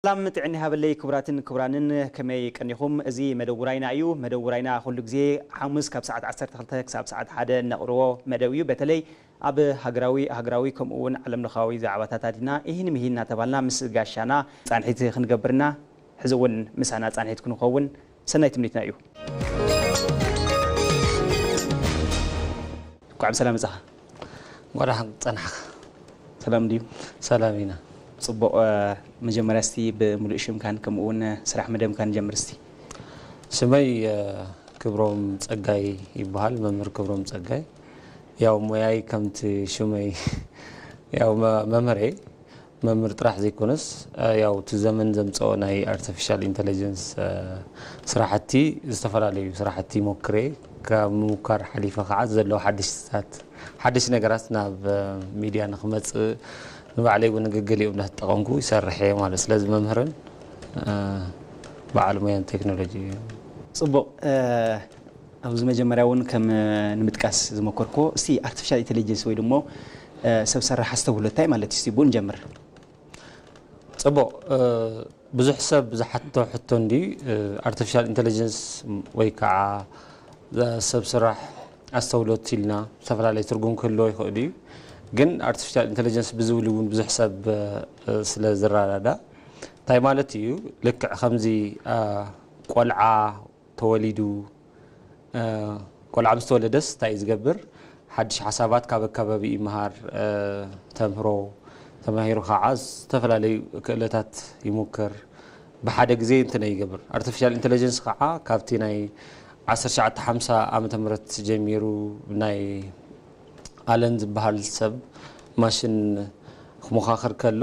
ሰላም ጥዕና ይሃበለይ ክቡራትን ክቡራንን፣ ከመይ ቀኒኹም? እዚ መደብ ውራይና እዩ። መደብ ውራይና ኩሉ ግዜ ሓሙስ ካብ ሰዓት ዓሰርተ ክልተ ክሳብ ሰዓት ሓደ እነቕርቦ መደብ እዩ። በተለይ ኣብ ሃገራዊ፣ ሃገራዊ ከምኡ እውን ዓለም ለኻዊ ዛዕባታት ኣዲና ይህን ምሂን እናተባልና ምስ ጋሻና ጻንሒት ክንገብርና፣ ሕዚ እውን ምሳና ጻንሒት ክንኸውን ሰናይ ትምኒትና እዩ። እንኳዕ ብሰላም መጻኻ። እንኳዕ ደሓን ጸናሕካ። ሰላም ድዩ? ሰላም ኢና። ጽቡቕ። መጀመርያ እስቲ ብምሉእ ሽምካን ከምኡ እውን ስራሕ መደብካን ጀምር እስቲ። ሽመይ ክብሮም ጸጋይ ይበሃል፣ መምህር ክብሮም ጸጋይ። ያው ሞያይ ከምቲ ሽመይ ያው መምህር እየ። መምህር ጥራሕ ዘይኮነስ፣ ያው እቲ ዘመን ዘምጸኦ ናይ ኣርቲፊሻል ኢንተለጀንስ ስራሕቲ፣ ዝተፈላለዩ ስራሕቲ ሞክረ። ካብ ምሙካር ሓሊፈ ከዓ ዘለዉ ሓደሽታት ሓደሽ ነገራት ናብ ሚድያ ንክመፅእ ንባዕለይ እውን ገገሊኦም እንዳተጠቐምኩ ይሰርሕ እየ ማለት። ስለዚ መምህርን በዓል ሞያን ቴክኖሎጂ እየ። ጽቡቕ። ኣብዚ መጀመርያ እውን ከም ንምጥቃስ ዝመኮርኮ፣ እስቲ ኣርቲፊሻል ኢንተለጀንስ ወይ ድሞ ሰብ ሰራሕ ኣስተውህሎ እንታይ ማለት እዩ? እስቲ ብኡ ንጀምር። ጽቡቕ። ብዙሕ ሰብ ዝሓቶ ሕቶ እንዲ ኣርቲፊሻል ኢንተለጀንስ ወይ ከዓ ሰብ ስራሕ ኣስተውሎት ኢልና ዝተፈላለየ ትርጉም ክህልዎ ይኽእል እዩ። ግን ኣርቲፊሻል ኢንተለጀንስ ብዝብል እውን ብዙሕ ሰብ ስለ ዝረዳዳ፣ እንታይ ማለት እዩ? ልክዕ ከምዚ ቆልዓ ተወሊዱ፣ ቆልዓ ምስ ተወለደስ እንታይ እዩ ዝገብር? ሓድሽ ሓሳባት ካብ ኣካባቢ ይምሃር፣ ተምህሮ፣ ተማሂሩ ከዓ ዝተፈላለዩ ክእለታት ይሙክር። ብሓደ ግዜ እንትን ይገብር። ኣርቲፊሻል ኢንተለጀንስ ከዓ ካብቲ ናይ ዓሰርተ ትሽዓተ ሓምሳ ዓመተ ምህረት ጀሚሩ ናይ ኣለን ዝበሃል ሰብ ማሽን ክሞኻኽር ከሎ፣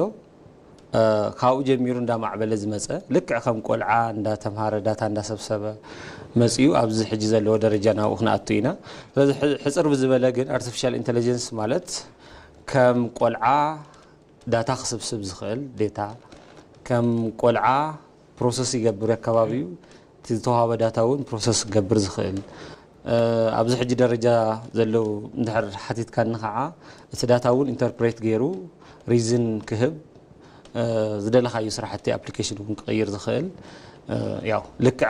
ካብኡ ጀሚሩ እንዳማዕበለ ዝመፀ፣ ልክዕ ከም ቆልዓ እንዳተምሃረ ዳታ እንዳሰብሰበ መፂኡ ኣብዚ ሕጂ ዘለዎ ደረጃ ናብኡ ክንኣቱ ኢና። ስለዚ ሕፅር ብዝበለ ግን ኣርቲፊሻል ኢንተለጀንስ ማለት ከም ቆልዓ ዳታ ክስብስብ ዝኽእል፣ ዴታ ከም ቆልዓ ፕሮሰስ ይገብር ኣከባቢኡ፣ እቲ ዝተዋሃበ ዳታ እውን ፕሮሰስ ክገብር ዝኽእል፣ ኣብዚ ሕጂ ደረጃ ዘለዉ እንድሕር ሓቲትካኒ ከዓ እቲ ዳታ እውን ኢንተርፕሬት ገይሩ ሪዝን ክህብ፣ ዝደለኻዮ ስራሕቲ ኣፕሊኬሽን እውን ክቕይር ዝኽእል፣ ያው ልክዕ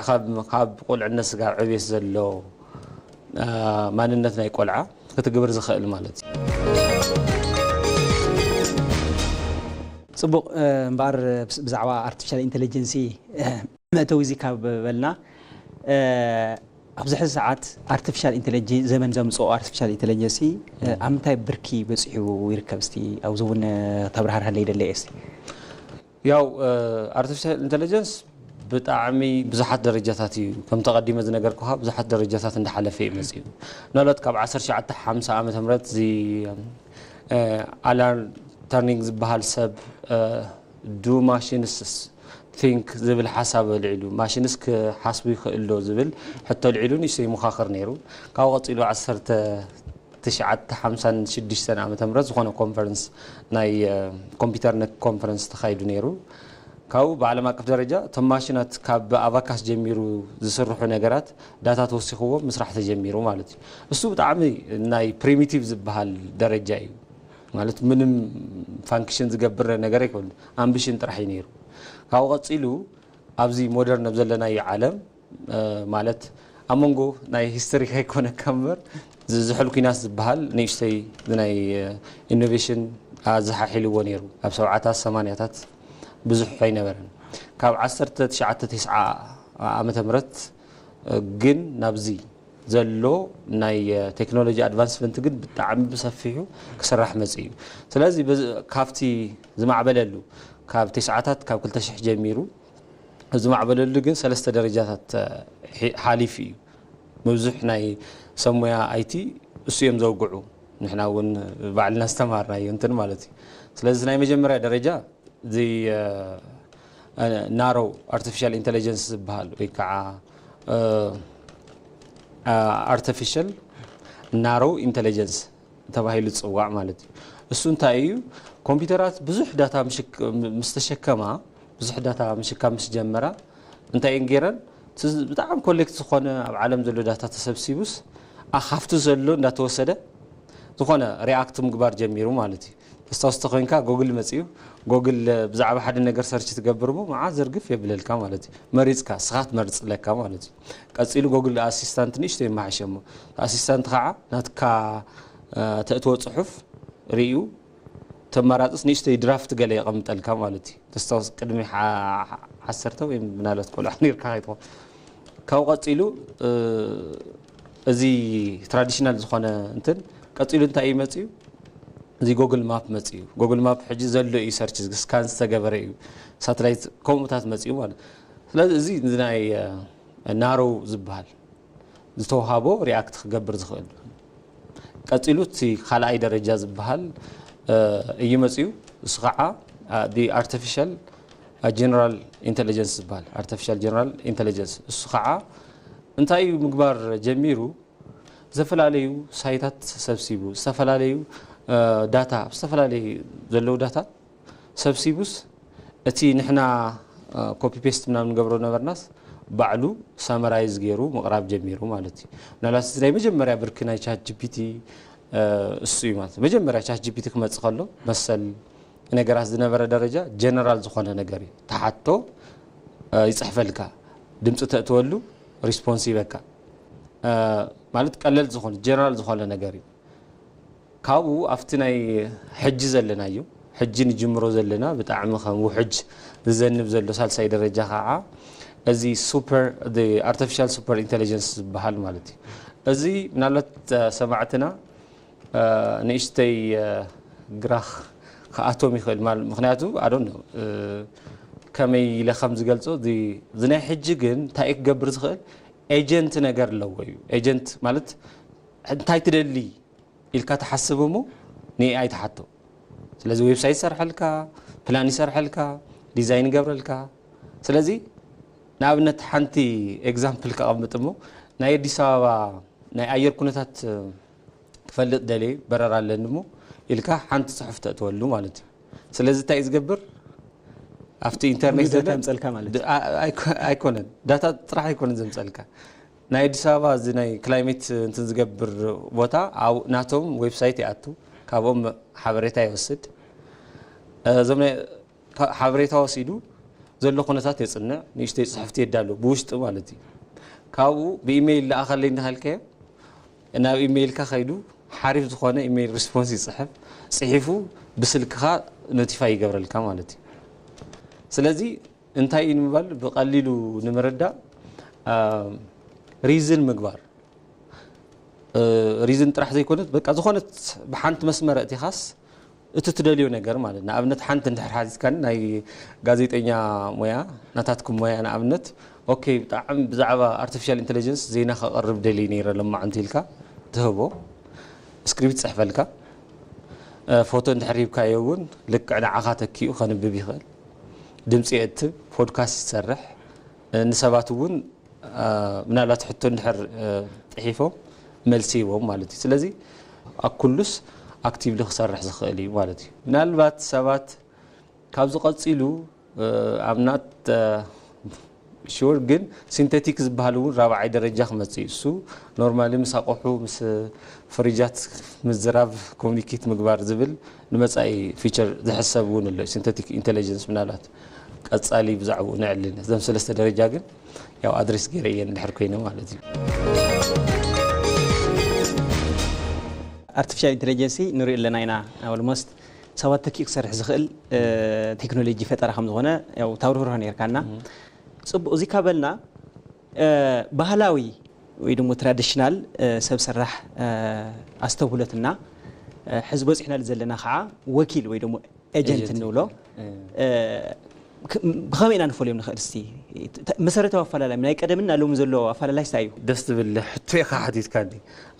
ካብ ቁልዕነት ስጋብ ዕቤት ዘሎ ማንነት ናይ ቆልዓ ክትግብር ዝኽእል ማለት እዩ። ጽቡቕ። እምበኣር ብዛዕባ ኣርቲፊሻል ኢንተለጀንሲ መእተዊ እዚ ካብ በልና፣ ኣብዚ ሕዚ ሰዓት ኣርቲፊሻል ኢንተለጀንሲ፣ ዘመን ዘምጽኦ ኣርቲፊሻል ኢንተለጀንሲ ኣብ ምንታይ ብርኪ በጺሑ ይርከብ? እስቲ ኣብዚ እውን ተብራህርሃለይ ደለ እየ። እስቲ ያው ኣርቲፊሻል ኢንተለጀንስ ብጣዕሚ ብዙሓት ደረጃታት እዩ፣ ከም ተቐዲመ ዝነገርኩኻ ብዙሓት ደረጃታት እንዳሓለፈ እዩ መፂኡ። ምናልባት ካብ ዓሰርተ ትሽዓተ ሓምሳ ዓመተ ምህረት እዚ ኣላን ተርኒንግ ዝበሃል ሰብ ዱ ማሽንስ ቲንክ ዝብል ሓሳብ ኣልዒሉ፣ ማሽንስ ክሓስቡ ይኽእል ዶ ዝብል ሕቶ ኣልዒሉ ንእሽተይ ይመኻኸር ነይሩ። ካብኡ ቀፂሉ ዓሰርተ ትሽዓተ ሓምሳን ሽዱሽተን ዓመተ ምህረት ዝኾነ ኮንፈረንስ፣ ናይ ኮምፒውተር ነክ ኮንፈረንስ ተኻይዱ ነይሩ። ካብኡ ብዓለም ኣቀፍ ደረጃ እቶም ማሽናት ካብ ኣባካስ ጀሚሩ ዝስርሑ ነገራት ዳታ ተወሲኽዎ ምስራሕ ተጀሚሩ ማለት እዩ። እሱ ብጣዕሚ ናይ ፕሪሚቲቭ ዝበሃል ደረጃ እዩ። ማለት ምንም ፋንክሽን ዝገብር ነገር ኣይኮን፣ ኣምቢሽን ጥራሕ እዩ ነይሩ። ካብኡ ቀፂሉ ኣብዚ ሞደርን ኣብ ዘለናዮ ዓለም ማለት ኣብ መንጎ ናይ ሂስትሪ ከይኮነካ እምበር፣ ዝሕል ኩናት ዝበሃል ንእሽተይ ናይ ኢኖቬሽን ኣዘሓሒልዎ ነይሩ። ኣብ ሰብዓታት ሰማንያታት ብዙሕ ኣይነበረን። ካብ ዓሰርተ ትሽዓተ ተስዓ ዓመተ ምህረት ግን ናብዚ ዘሎ ናይ ቴክኖሎጂ ኣድቫንስመንት ግን ብጣዕሚ ብሰፊሑ ክስራሕ መጽ እዩ። ስለዚ ካብቲ ዝማዕበለሉ ካብ ተስዓታት ካብ ክልተ ሽሕ ጀሚሩ ዝማዕበለሉ ግን ሰለስተ ደረጃታት ሓሊፉ እዩ። ብዙሕ ናይ ሰብ ሞያ ኣይቲ እሱ እዮም ዘውግዑ፣ ንሕና እውን ባዕልና ዝተማርናዮ እንትን ማለት እዩ። ስለዚ ናይ መጀመርያ ደረጃ እዚ ናሮ ኣርቲፊሻል ኢንተለጀንስ ዝበሃል ወይ ከዓ ኣርቲፊሻል ናሮ ኢንተለጀንስ ተባሂሉ ዝፅዋዕ ማለት እዩ። እሱ እንታይ እዩ? ኮምፒውተራት ብዙሕ ዳታ ምስ ተሸከማ፣ ብዙሕ ዳታ ምሽካም ምስ ጀመራ እንታይ እየን ገይረን? ብጣዕሚ ኮሌክት ዝኾነ ኣብ ዓለም ዘሎ ዳታ ተሰብሲቡስ፣ ካብቲ ዘሎ እንዳተወሰደ ዝኾነ ሪኣክት ምግባር ጀሚሩ ማለት እዩ። ተስታውስተ ኮይንካ ጎግል መፅዩ። ጎግል ብዛዕባ ሓደ ነገር ሰርች ትገብር ሞ መዓ ዘርግፍ የብለልካ ማለት እዩ። መሪፅካ ስኻ ትመርፅ ለካ ማለት እዩ። ቀፂሉ ጎግል ኣሲስታንት ንእሽቶ ይመሓሸ ሞ ኣሲስታንት ከዓ ናትካ ተእትዎ ፅሑፍ ርእዩ ተመራፅስ ንእሽተይ ድራፍት ገለ የቐምጠልካ ማለት እዩ። ተስታውስ ቅድሚ ዓሰርተ ወይ ምናልባት ቆልዓ ነርካ ከይትኾን ካብኡ ቀፂሉ እዚ ትራዲሽናል ዝኾነ እንትን ቀፂሉ እንታይ እዩ መፅዩ? እዚ ጎግል ማፕ መፅዩ። ጎግል ማፕ ሕጂ ዘሎ እዩ ሰርች ስካን ዝተገበረ እዩ። ሳተላይት ከምኡታት መፅዩ ማለት። ስለዚ እዚ ናይ ናሮው ዝበሃል ዝተውሃቦ ሪኣክት ክገብር ዝኽእል ቀፂሉ እቲ ካልኣይ ደረጃ ዝበሃል እዩ መፅዩ። እሱ ከዓ ኣርቲፊሻል ጀነራል ኢንቴሊጀንስ ዝበሃል ኣርቲፊሻል ጀነራል ኢንቴሊጀንስ እሱ ከዓ እንታይ እዩ ምግባር ጀሚሩ? ዝተፈላለዩ ሳይታት ሰብሲቡ ዝተፈላለዩ ዳታ ዝተፈላለዩ ዘለዉ ዳታ ሰብሲቡስ እቲ ንሕና ኮፒ ፔስት ምናምን ንገብሮ ነበርናስ ባዕሉ ሳመራይዝ ገይሩ ምቕራብ ጀሚሩ ማለት እዩ። ምናልባት እዚ ናይ መጀመርያ ብርኪ ናይ ቻት ጂፒቲ እሱ እዩ ማለት መጀመርያ ቻት ጂፒቲ ክመፅእ ከሎ መሰል ነገራት ዝነበረ ደረጃ ጀነራል ዝኾነ ነገር እዩ። ተሓቶ ይፅሕፈልካ፣ ድምፂ ተእትወሉ ሪስፖንስ ይበካ ማለት ቀለል ዝኾነ ጀነራል ዝኾነ ነገር እዩ። ካብኡ ኣብቲ ናይ ሕጂ ዘለናዮ ሕጂ ንጅምሮ ዘለና ብጣዕሚ ከም ውሕጅ ዝዘንብ ዘሎ ሳልሳይ ደረጃ ከዓ እዚ ሱፐር ኣርቲፊሻል ሱፐር ኢንቴሊጀንስ ዝበሃል ማለት እዩ። እዚ ምናልባት ሰማዕትና ንእሽተይ ግራኽ ክኣቶም ይኽእል ማለት ምክንያቱ ኣዶ ከመይ ኢለ ከም ዝገልፆ እዚ ናይ ሕጂ ግን እንታይ ክገብር ዝኽእል ኤጀንት ነገር ኣለዎ እዩ። ኤጀንት ማለት እንታይ ትደሊ ኢልካ ትሓስብ እሞ ንኤኣይ ትሓቶ። ስለዚ ዌብሳይት ይሰርሐልካ፣ ፕላን ይሰርሐልካ፣ ዲዛይን ይገብረልካ። ስለዚ ንኣብነት ሓንቲ ኤግዛምፕል ከቐምጥ እሞ ናይ ኣዲስ ኣበባ ናይ ኣየር ኩነታት ክፈልጥ ደልየ በረራ ኣለኒ እሞ ኢልካ ሓንቲ ፅሑፍ ተእትወሉ ማለት እዩ። ስለዚ እንታይ እዩ ዝገብር ኣብቲ ኢንተርኔት ዳታ ዘምፀልካ ማለት እዩ። ኣይኮነን ዳታ ጥራሕ ኣይኮነን ዘምፀልካ ናይ ኣዲስ ኣበባ እዚ ናይ ክላይሜት እንትን ዝገብር ቦታ ናቶም ዌብሳይት ይኣቱ ካብኦም ሓበሬታ ይወስድ እዞም ሓበሬታ ወሲዱ ዘሎ ኩነታት የፅንዕ ንእሽተይ ፅሕፍቲ የዳሉ ብውሽጢ ማለት እዩ። ካብኡ ብኢሜይል ለኣኸለይ እንዳሃልካዮ ናብ ኢሜይልካ ከይዱ ሓሪፍ ዝኾነ ኢሜይል ሪስፖንስ ይፅሕፍ ፅሒፉ ብስልክኻ ኖቲፋይ ይገብረልካ ማለት እዩ። ስለዚ እንታይ እዩ ንምባል ብቐሊሉ ንምርዳእ ሪዝን ምግባር ሪዝን ጥራሕ ዘይኮነት በቃ ዝኾነት ብሓንቲ መስመር እቲኻስ እቲ ትደልዮ ነገር ማለት ንኣብነት ሓንቲ እንድሕር ሓቲትካኒ ናይ ጋዜጠኛ ሞያ ናታትኩም ሞያ ንኣብነት ኦኬ ብጣዕሚ ብዛዕባ ኣርቲፊሻል ኢንቴሊጀንስ ዜና ከቕርብ ደልዩ ነይረ ለማዓንቲ ኢልካ ትህቦ ስክሪፕት ይፅሕፈልካ ፎቶ እንድሕር ሂብካዮ እውን ልክዕ ንዓኻ ተኪኡ ከንብብ ይኽእል ድምፂ የእትብ ፖድካስት ይሰርሕ ንሰባት እውን ምናልባት ሕቶ እንድሕር ፅሒፎም መልሲ ይቦም ማለት እዩ ስለዚ ኣኩሉስ ኣክቲቭሊ ክሰርሕ ዝኽእል እዩ ማለት እዩ ምናልባት ሰባት ካብዚ ቀፂሉ ኣብናት ሹር ግን ሲንቴቲክ ዝበሃል እውን ራብዓይ ደረጃ ክመፅእ እዩ እሱ ኖርማሊ ምስ ኣቑሑ ምስ ፍሪጃት ምዝራብ ኮሚኒኬት ምግባር ዝብል ንመፃኢ ፊቸር ዝሕሰብ እውን ኣሎ ሲንቴቲክ ኢንቴሊጀንስ ምናልባት ቀፃሊ ብዛዕባኡ ነዕልን እዞም ሰለስተ ደረጃ ግን ያው ኣድሬስ ገይረ እየ እንድሕር ኮይነ ማለት እዩ ኣርቲፊሻል ኢንቴሊጀንሲ ንሪኦ ኣለና ኢና ኦልሞስት ሰባት ተኪኡ ክሰርሕ ዝኽእል ቴክኖሎጂ ፈጠራ ከም ዝኾነ ያው ታብርህርሆ ነርካና ፅቡቅ እዚ ካበልና ባህላዊ ወይ ድማ ትራዲሽናል ሰብ ሰራሕ ኣስተውህሎትና ሕዚ በፂሕናሉ ዘለና ከዓ ወኪል ወይ ድማ ኤጀንት ንብሎ ብኸመይ ኢና ንፈልዮም ንኽእል እስቲ መሰረታዊ ኣፈላላይ ናይ ቀደምና ሎሚ ዘሎ ኣፈላላይ ስታይ እዩ ደስ ትብል ሕቶ ኢኻ ሓቲትካኒ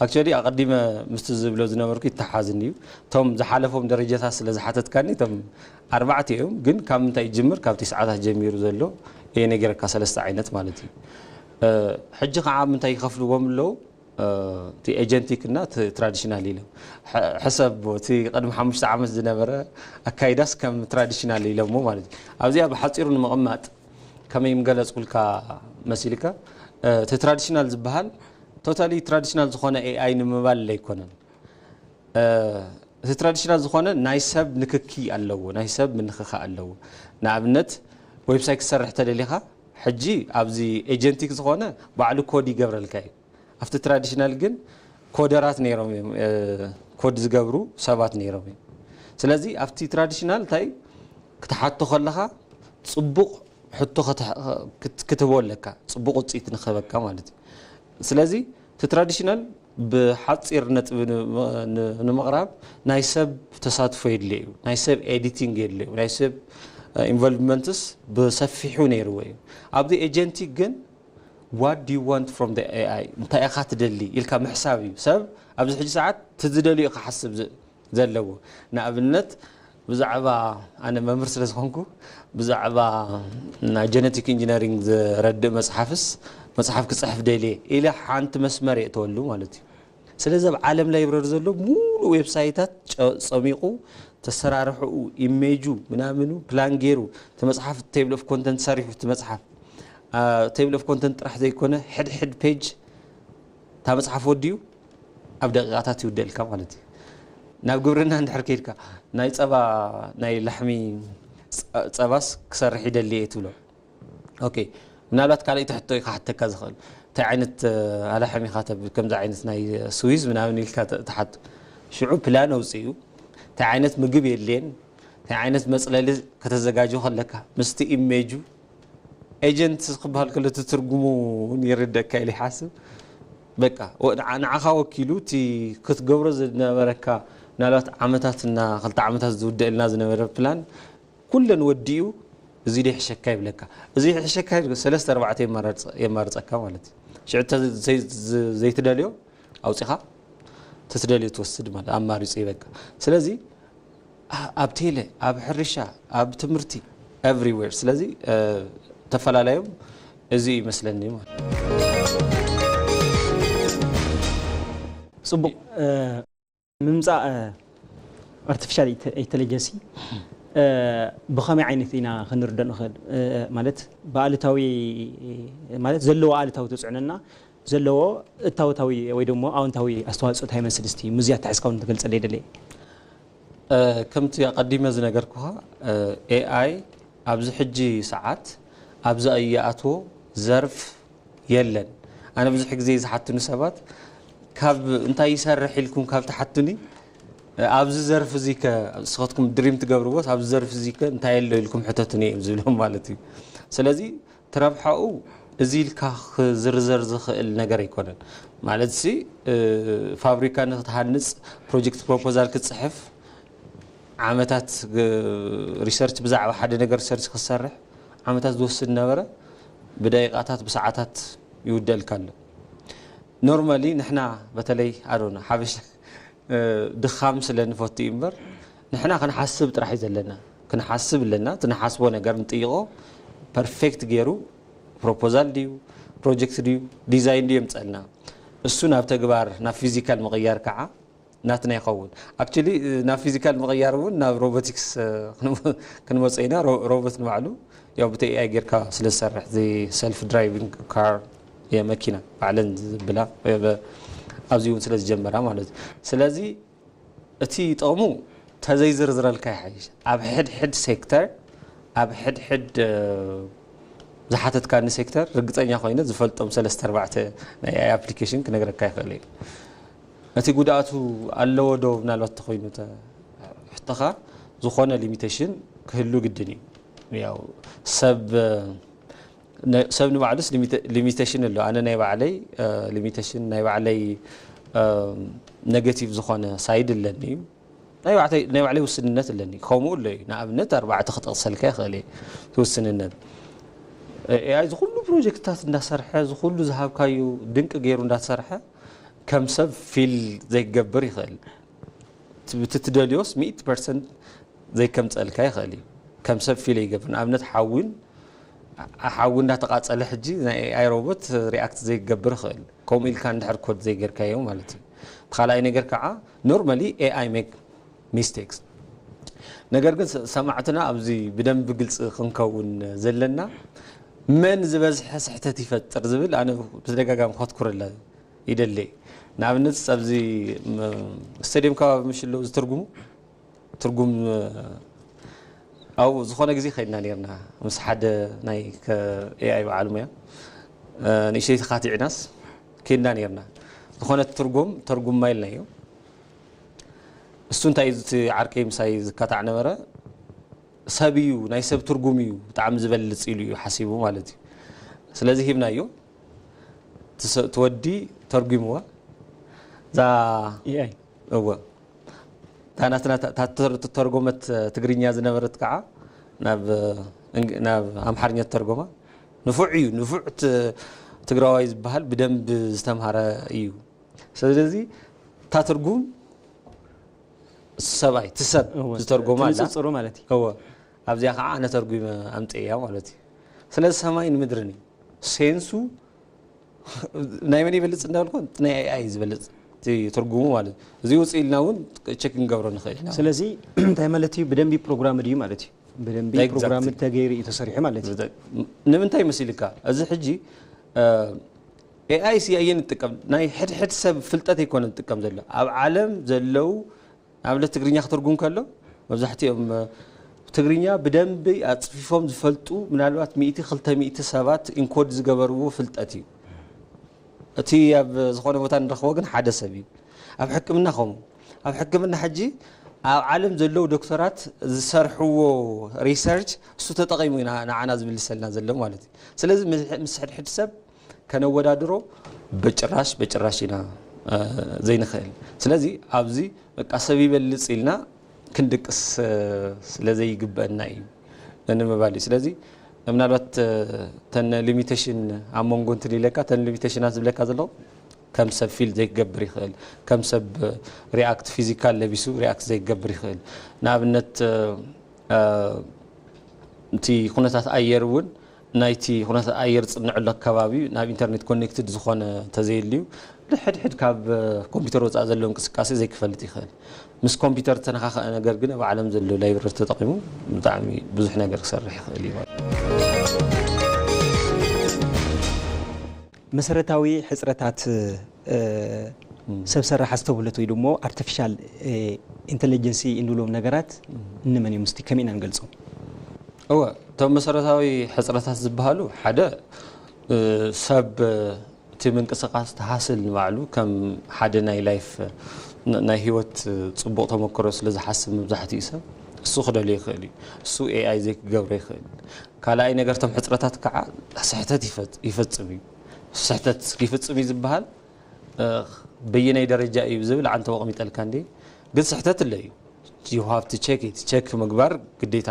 ኣክቸሊ ኣቐዲመ ምስቲ ዝብሎ ዝነበርኩ ይተሓዝኒ እዩ እቶም ዝሓለፎም ደረጃታት ስለ ዝሓተትካኒ እቶም ኣርባዕተ እዮም ግን ካብ ምንታይ ይጅምር ካብ ቲስዓታት ጀሚሩ ዘሎ እየ ነጊረካ ሰለስተ ዓይነት ማለት እዩ ሕጂ ከዓ ምንታይ ይኸፍልዎም ኣለዉ እቲ ኤጀንቲክ እና ትራዲሽናል ኢሎም ሕሰብ እቲ ቅድሚ ሓሙሽተ ዓመት ዝነበረ ኣካይዳስ ከም ትራዲሽናል ኢሎሞ ማለት እዩ ኣብዚኣ ብሓፂሩ ንምቕማጥ ከመይ ምገለፅኩልካ መሲልካ እቲ ትራዲሽናል ዝበሃል ቶታሊ ትራዲሽናል ዝኾነ ኤኣይ ንምባል ኣይኮነን እቲ ትራዲሽናል ዝኾነ ናይ ሰብ ንክኪ ኣለዎ፣ ናይ ሰብ ምንኽኻእ ኣለዎ። ንኣብነት ዌብሳይት ክሰርሕ ተደሊኻ ሕጂ ኣብዚ ኤጀንቲክ ዝኾነ ባዕሉ ኮድ ይገብረልካ እዩ። ኣብቲ ትራዲሽናል ግን ኮደራት ነይሮም እዮም፣ ኮድ ዝገብሩ ሰባት ነይሮም እዮም። ስለዚ ኣብቲ ትራዲሽናል እንታይ ክትሓቶ ከለኻ ፅቡቕ ሕቶ ክትህቦ ኣለካ፣ ፅቡቕ ውፅኢት ንክህበካ ማለት እዩ። ስለዚ እቲ ትራዲሽናል ብሓፂር ነጥቢ ንምቕራብ ናይ ሰብ ተሳትፎ የድልየ እዩ፣ ናይ ሰብ ኤዲቲንግ የድልየ እዩ፣ ናይ ሰብ ኢንቮልቭመንትስ ብሰፊሑ ነይርዎ እዩ። ኣብዚ ኤጀንቲክ ግን what do you want from the A I እንታይ ኢኻ ትደሊ ኢልካ ምሕሳብ እዩ። ሰብ ኣብዚ ሕጂ ሰዓት እቲ ዝደልዮ ክሓስብ ዘለዎ። ንኣብነት ብዛዕባ ኣነ መምህር ስለ ዝኾንኩ ብዛዕባ ናይ ጀነቲክ ኢንጂነሪንግ ዘረድእ መፅሓፍስ መፅሓፍ ክፅሕፍ ደልየ ኢለ ሓንቲ መስመር የእተወሉ ማለት እዩ። ስለዚ ኣብ ዓለም ላይብረሪ ዘሎ ሙሉ ዌብሳይታት ጸሚቑ ተሰራርሕኡ ኢሜጁ ምናምኑ ፕላን ገይሩ እቲ መፅሓፍ ቴብል ኦፍ ኮንተንት ሰሪሑ እቲ መፅሓፍ ቴብል ኦፍ ኮንተንት ጥራሕ ዘይኮነ ሕድሕድ ፔጅ እታ መፅሓፍ ወዲኡ ኣብ ደቂቃታት ይውደልካ ማለት እዩ። ናብ ግብርና እንድሕር ከይድካ ናይ ፀባ ናይ ላሕሚ ፀባስ ክሰርሕ ይደሊ እየ ትብሎ። ኦኬ፣ ምናልባት ካልኣይቲ ሕቶ እዩ ክሓተካ ዝኽእል። እንታይ ዓይነት ኣላሕም ኢኻ ተብል፣ ከምዚ ዓይነት ናይ ስዊዝ ምናምን ኢልካ ትሓቱ። ሽዑ ፕላን ኣውፅኡ፣ እንታይ ዓይነት ምግብ የድልየን፣ እንታይ ዓይነት መፅለሊ ከተዘጋጆ ከለካ ምስቲ ኢሜጁ ኤጀንት ክበሃል ከሎ እቲ ትርጉሙ እውን ይርደካ ኢለ ይሓስብ። በቃ ንዓኻ ወኪሉ እቲ ክትገብሮ ዝነበረካ ምናልባት ዓመታት እና ክልተ ዓመታት ዝውደእልና ዝነበረ ፕላን ኩለን ወዲኡ እዚ ዶ ይሕሸካ ይብለካ። እዚ ይሕሸካ ይብል ሰለስተ ኣርባዕተ የማርፀካ ማለት እዩ። ሽዑ ዘይትደልዮ ኣውፂኻ ተትደልዮ ትወስድ ማለት ኣማሪፁ ይበካ። ስለዚ ኣብ ቴለ፣ ኣብ ሕርሻ፣ ኣብ ትምህርቲ፣ ኤቭሪዌር። ስለዚ ተፈላለዮም እዚ ይመስለኒ ማለት ፅቡቅ። ምምፃእ ኣርቲፊሻል ኢንተለጀንሲ ብኸመይ ዓይነት ኢና ክንርዶ ንኽእል? ማለት ብኣሉታዊ ማለት ዘለዎ ኣሉታዊ ተፅዕኖና ዘለዎ እታወታዊ ወይ ደሞ ኣወንታዊ ኣስተዋፅኦ እንታይ ይመስል? እስቲ ሙዝያ ኣተሓዝካ እውን ትገልፀለይ ደለየ። ከምቲ ኣቐዲመ ዝነገርኩኻ ኤኣይ ኣብዚ ሕጂ ሰዓት ኣብዚ ኣይኣትዎ ዘርፍ የለን። ኣነ ብዙሕ ግዜ ዝሓትኑ ሰባት ካብ እንታይ ይሰርሕ ኢልኩም ካብ ትሓቱኒ ኣብዚ ዘርፍ እዚ ከ ንስኻትኩም ድሪም ትገብርዎስ ኣብዚ ዘርፍ እዚ ከ እንታይ ኣሎ ኢልኩም ሕተቱኒ እዮም ዝብሎም ማለት እዩ። ስለዚ ትረብሓኡ እዚ ኢልካ ክዝርዘር ዝኽእል ነገር ኣይኮነን። ማለት ሲ ፋብሪካ ንክትሃንፅ ፕሮጀክት ፕሮፖዛል ክትፅሕፍ ዓመታት ሪሰርች ብዛዕባ ሓደ ነገር ሪሰርች ክሰርሕ ዓመታት ዝወስድ ነበረ ብደቂቃታት ብሰዓታት ይውደልካ ኣሎ። ኖርማሊ ንሕና በተለይ ኣዶና ሓበሻ ድኻም ስለ ንፈቱ እዩ እምበር ንሕና ክንሓስብ ጥራሕ እዩ ዘለና። ክንሓስብ ኣለና። እቲ ንሓስቦ ነገር ንጥይቆ ፐርፌክት ገይሩ ፕሮፖዛል ድዩ ፕሮጀክት ድዩ ዲዛይን ድዩ የምፀልና። እሱ ናብ ተግባር ናብ ፊዚካል ምቕያር ከዓ ናትና ይኸውን። ኣክቹሊ ናብ ፊዚካል ምቕያር እውን ናብ ሮቦቲክስ ክንመፀ ኢና። ሮቦት ንባዕሉ ያው ብቲ ኤኣይ ጌርካ ስለ ዝሰርሕ እዚ ሰልፍ ድራይቪንግ ካር የመኪና ባዕለን ዝብላ ኣብዚ እውን ስለ ዝጀመራ ማለት እዩ። ስለዚ እቲ ጥቕሙ ተዘይዝርዝረልካ ይሓይሽ። ኣብ ሕድሕድ ሴክተር ኣብ ሕድሕድ ዝሓተትካኒ ሴክተር ርግፀኛ ኮይነ ዝፈልጦም ሰለስተ ኣርባዕተ ናይ ኤኣይ ኣፕሊኬሽን ክነግረካ ይኽእል እየ። እቲ ጉድኣቱ ኣለዎ ዶ ምናልባት ተኮይኑ ሕቶኻ ዝኾነ ሊሚቴሽን ክህሉ ግድን እዩ። ያው ሰብ ሰብ ንባዕሉስ ሊሚቴሽን ኣሎ። ኣነ ናይ ባዕለይ ሊሚቴሽን ናይ ባዕለይ ኔጌቲቭ ዝኾነ ሳይድ ኣለኒ እዩ። ናይ ባዕለይ ውስንነት ኣለኒ። ከምኡ ኣሎ እዩ። ንኣብነት ኣርባዕተ ክጠቕሰልካ ይኽእል እየ እቲ ውስንነት። ኤኣይ ዝኩሉ ፕሮጀክትታት እንዳሰርሐ ዝኩሉ ዝሃብካዩ ድንቂ ገይሩ እንዳሰርሐ ከም ሰብ ፊል ዘይገብር ይኽእል። ብቲ ትደልዮስ ሚእቲ ፐርሰንት ዘይከምፀልካ ይኽእል እዩ። ከም ሰብ ፊል ይገብር። ንኣብነት ሓዊን ሓዊ እንዳተቃፀለ ሕጂ ናይ ኤኣይ ሮቦት ሪኣክት ዘይገብር ይኽእል። ከምኡ ኢልካ እንድሕር ኮድ ዘይገርካዮ ማለት እዩ። እቲ ካልኣይ ነገር ከዓ ኖርማሊ ኤኣይ ሜክ ሚስቴክስ። ነገር ግን ሰማዕትና ኣብዚ ብደንብ ግልፂ ክንከውን ዘለና መን ዝበዝሐ ስሕተት ይፈጥር ዝብል ኣነ ብተደጋጋሚ ከትኩረላ ይደሊ። ንኣብነት ኣብዚ ም- ስቴድየም ከባቢ ምሽሎ ዝትርጉሙ ትርጉም እ፣ ኣብኡ ዝኾነ ግዜ ከይድና ነርና ምስ ሓደ ናይ ኤኣይ በዓል ሙያ እ፣ ንእሽተይ ተኻቲዕናስ ከይድና ነርና። ዝኾነ ትርጉም ተርጉማ ኢልናዮ። እሱ እንታይ እዩ እቲ ዓርከይ ምሳይ ዝካታዕ ነበረ፣ ሰብ እዩ፣ ናይ ሰብ ትርጉም እዩ ብጣዕሚ ዝበልፅ ኢሉ እዩ ሓሲቡ ማለት እዩ። ስለዚ ሂብናዮ። ትወዲ ተርጉምዋ እዛ ኤኣይ እወ እታ ናትና ተተርጎመት ትግርኛ ዝነበረት ከዓ ናብ ናብ ኣምሓርኛ ተርጎማ። ንፉዕ እዩ፣ ንፉዕ ትግራዋይ ዝበሃል ብደንብ ዝተምሃረ እዩ። ስለዚ እታ ትርጉም ሰብኣይ ትሰብ ዝተርጎማ ኣላ። ትንፅፅሩ ማለት እዩ። እወ ኣብዚኣ ከዓ ኣነ ተርጉመ ኣምፅእያ ማለት እዩ። ስለዚ ሰማይን ምድርን እዩ ሴንሱ። ናይ መን ይበልፅ እንዳልኮ ናይ ኤኣይ ዝበልፅ እቲ ትርጉሙ ማለት እዩ። እዚ ውፅእ ኢልና እውን ቸክ ክንገብሮ ንኽእል ኢና። ስለዚ እንታይ ማለት እዩ? ብደንቢ ፕሮግራም ድዩ ማለት እዩ? ብደንቢ Exactly. ፕሮግራም ተገይሩ እዩ ተሰሪሑ ማለት እዩ። ንምንታይ መሲልካ እዚ ሕጂ ኤኣይ ሲ ኣየ ንጥቀም ናይ ሕድሕድ ሰብ ፍልጠት ኣይኮነ ንጥቀም ዘሎ ኣብ ዓለም ዘለው ኣብለ ትግርኛ ክትርጉም ከሎ መብዛሕትኦም እ፣ ትግርኛ ብደንቢ ኣፅፊፎም ዝፈልጡ ምናልባት ሚእቲ ክልተ ሚእቲ ሰባት ኢንኮድ ዝገበርዎ ፍልጠት እዩ። እቲ ኣብ ዝኾነ ቦታ ንረኽቦ ግን ሓደ ሰብ እዩ። ኣብ ሕክምና ከምኡ ኣብ ሕክምና ሕጂ ኣብ ዓለም ዘለዉ ዶክተራት ዝሰርሕዎ ሪሰርች እሱ ተጠቒሙ ኢና ንዓና ዝምልሰልና ዘሎ ማለት እዩ። ስለዚ ምስ ሕድሕድ ሰብ ከነወዳድሮ በጭራሽ በጭራሽ ኢና እ፣ ዘይንኽእል። ስለዚ ኣብዚ በቃ ሰብ ይበልፅ ኢልና ክንድቅስ እ፣ ስለ ዘይግበአና እዩ ንምባል እዩ። ስለዚ ምናልባት እ፣ ተን ሊሚቴሽን ኣብ መንጎ እንትን ኢለካ ተን ሊሚቴሽናት ዝብለካ ዘለኹ ከም ሰብ ፊል ዘይክገብር ይኽእል፣ ከም ሰብ ሪኣክት ፊዚካል ለቢሱ ሪኣክት ዘይክገብር ይኽእል። ንኣብነት እ፣ እ፣ እቲ ኩነታት ኣየር እውን ናይቲ ኩነታት ኣየር ዝፅንዐሉ ኣከባቢ ናብ ኢንተርኔት ኮኔክትድ ዝኾነ እንተዘየልዩ ንሕድሕድ ካብ እ፣ ኮምፒውተር ወፃኢ ዘሎ እንቅስቃሴ ዘይክፈልጥ ይኽእል። ምስ ኮምፒውተር ዝተነኻኸአ ነገር ግን ኣብ ዓለም ዘሎ ላይብረሪ ተጠቒሙ ብጣዕሚ ብዙሕ ነገር ክሰርሕ ይኽእል እዩ ማለት እዩ። መሰረታዊ ሕፅረታት እ፣ ሰብ ሰራሕ ኣስተውህለት ወይ ድማ ኣርቲፊሻል ኢንቴሊጀንሲ እንብሎም ነገራት እንመን እዮም? እስቲ ከመይ ኢና ንገልፆም? እወ እቶም መሰረታዊ ሕፅረታት ዝበሃሉ ሓደ እ፣ ሰብ እ፣ እቲ ምንቅስቃስ ተሃስል ንባዕሉ ከም ሓደ ናይ ላይፍ እ፣ ን- ናይ ህይወት እ፣ ፅቡቕ ተመክሮ ስለ ዝሓስብ መብዛሕትኡ ሰብ እሱ ክደልዮ ይኽእል እዩ። እሱ ኤኣይ ዘይክገብሮ ይኽእል። ካልኣይ ነገር እቶም ሕፅረታት ከዓ ስሕተት ይፈፅ- ይፈፅም እዩ። ስሕተት ይፍፅም እዩ ዝበሃል እ፣ በየናይ ደረጃ እዩ ዝብል ኣንተ ወቕሚጠልካ እንዴ ግን ስሕተት እለ እዩ። You have to check it. ቸክ ምግባር ግዴታ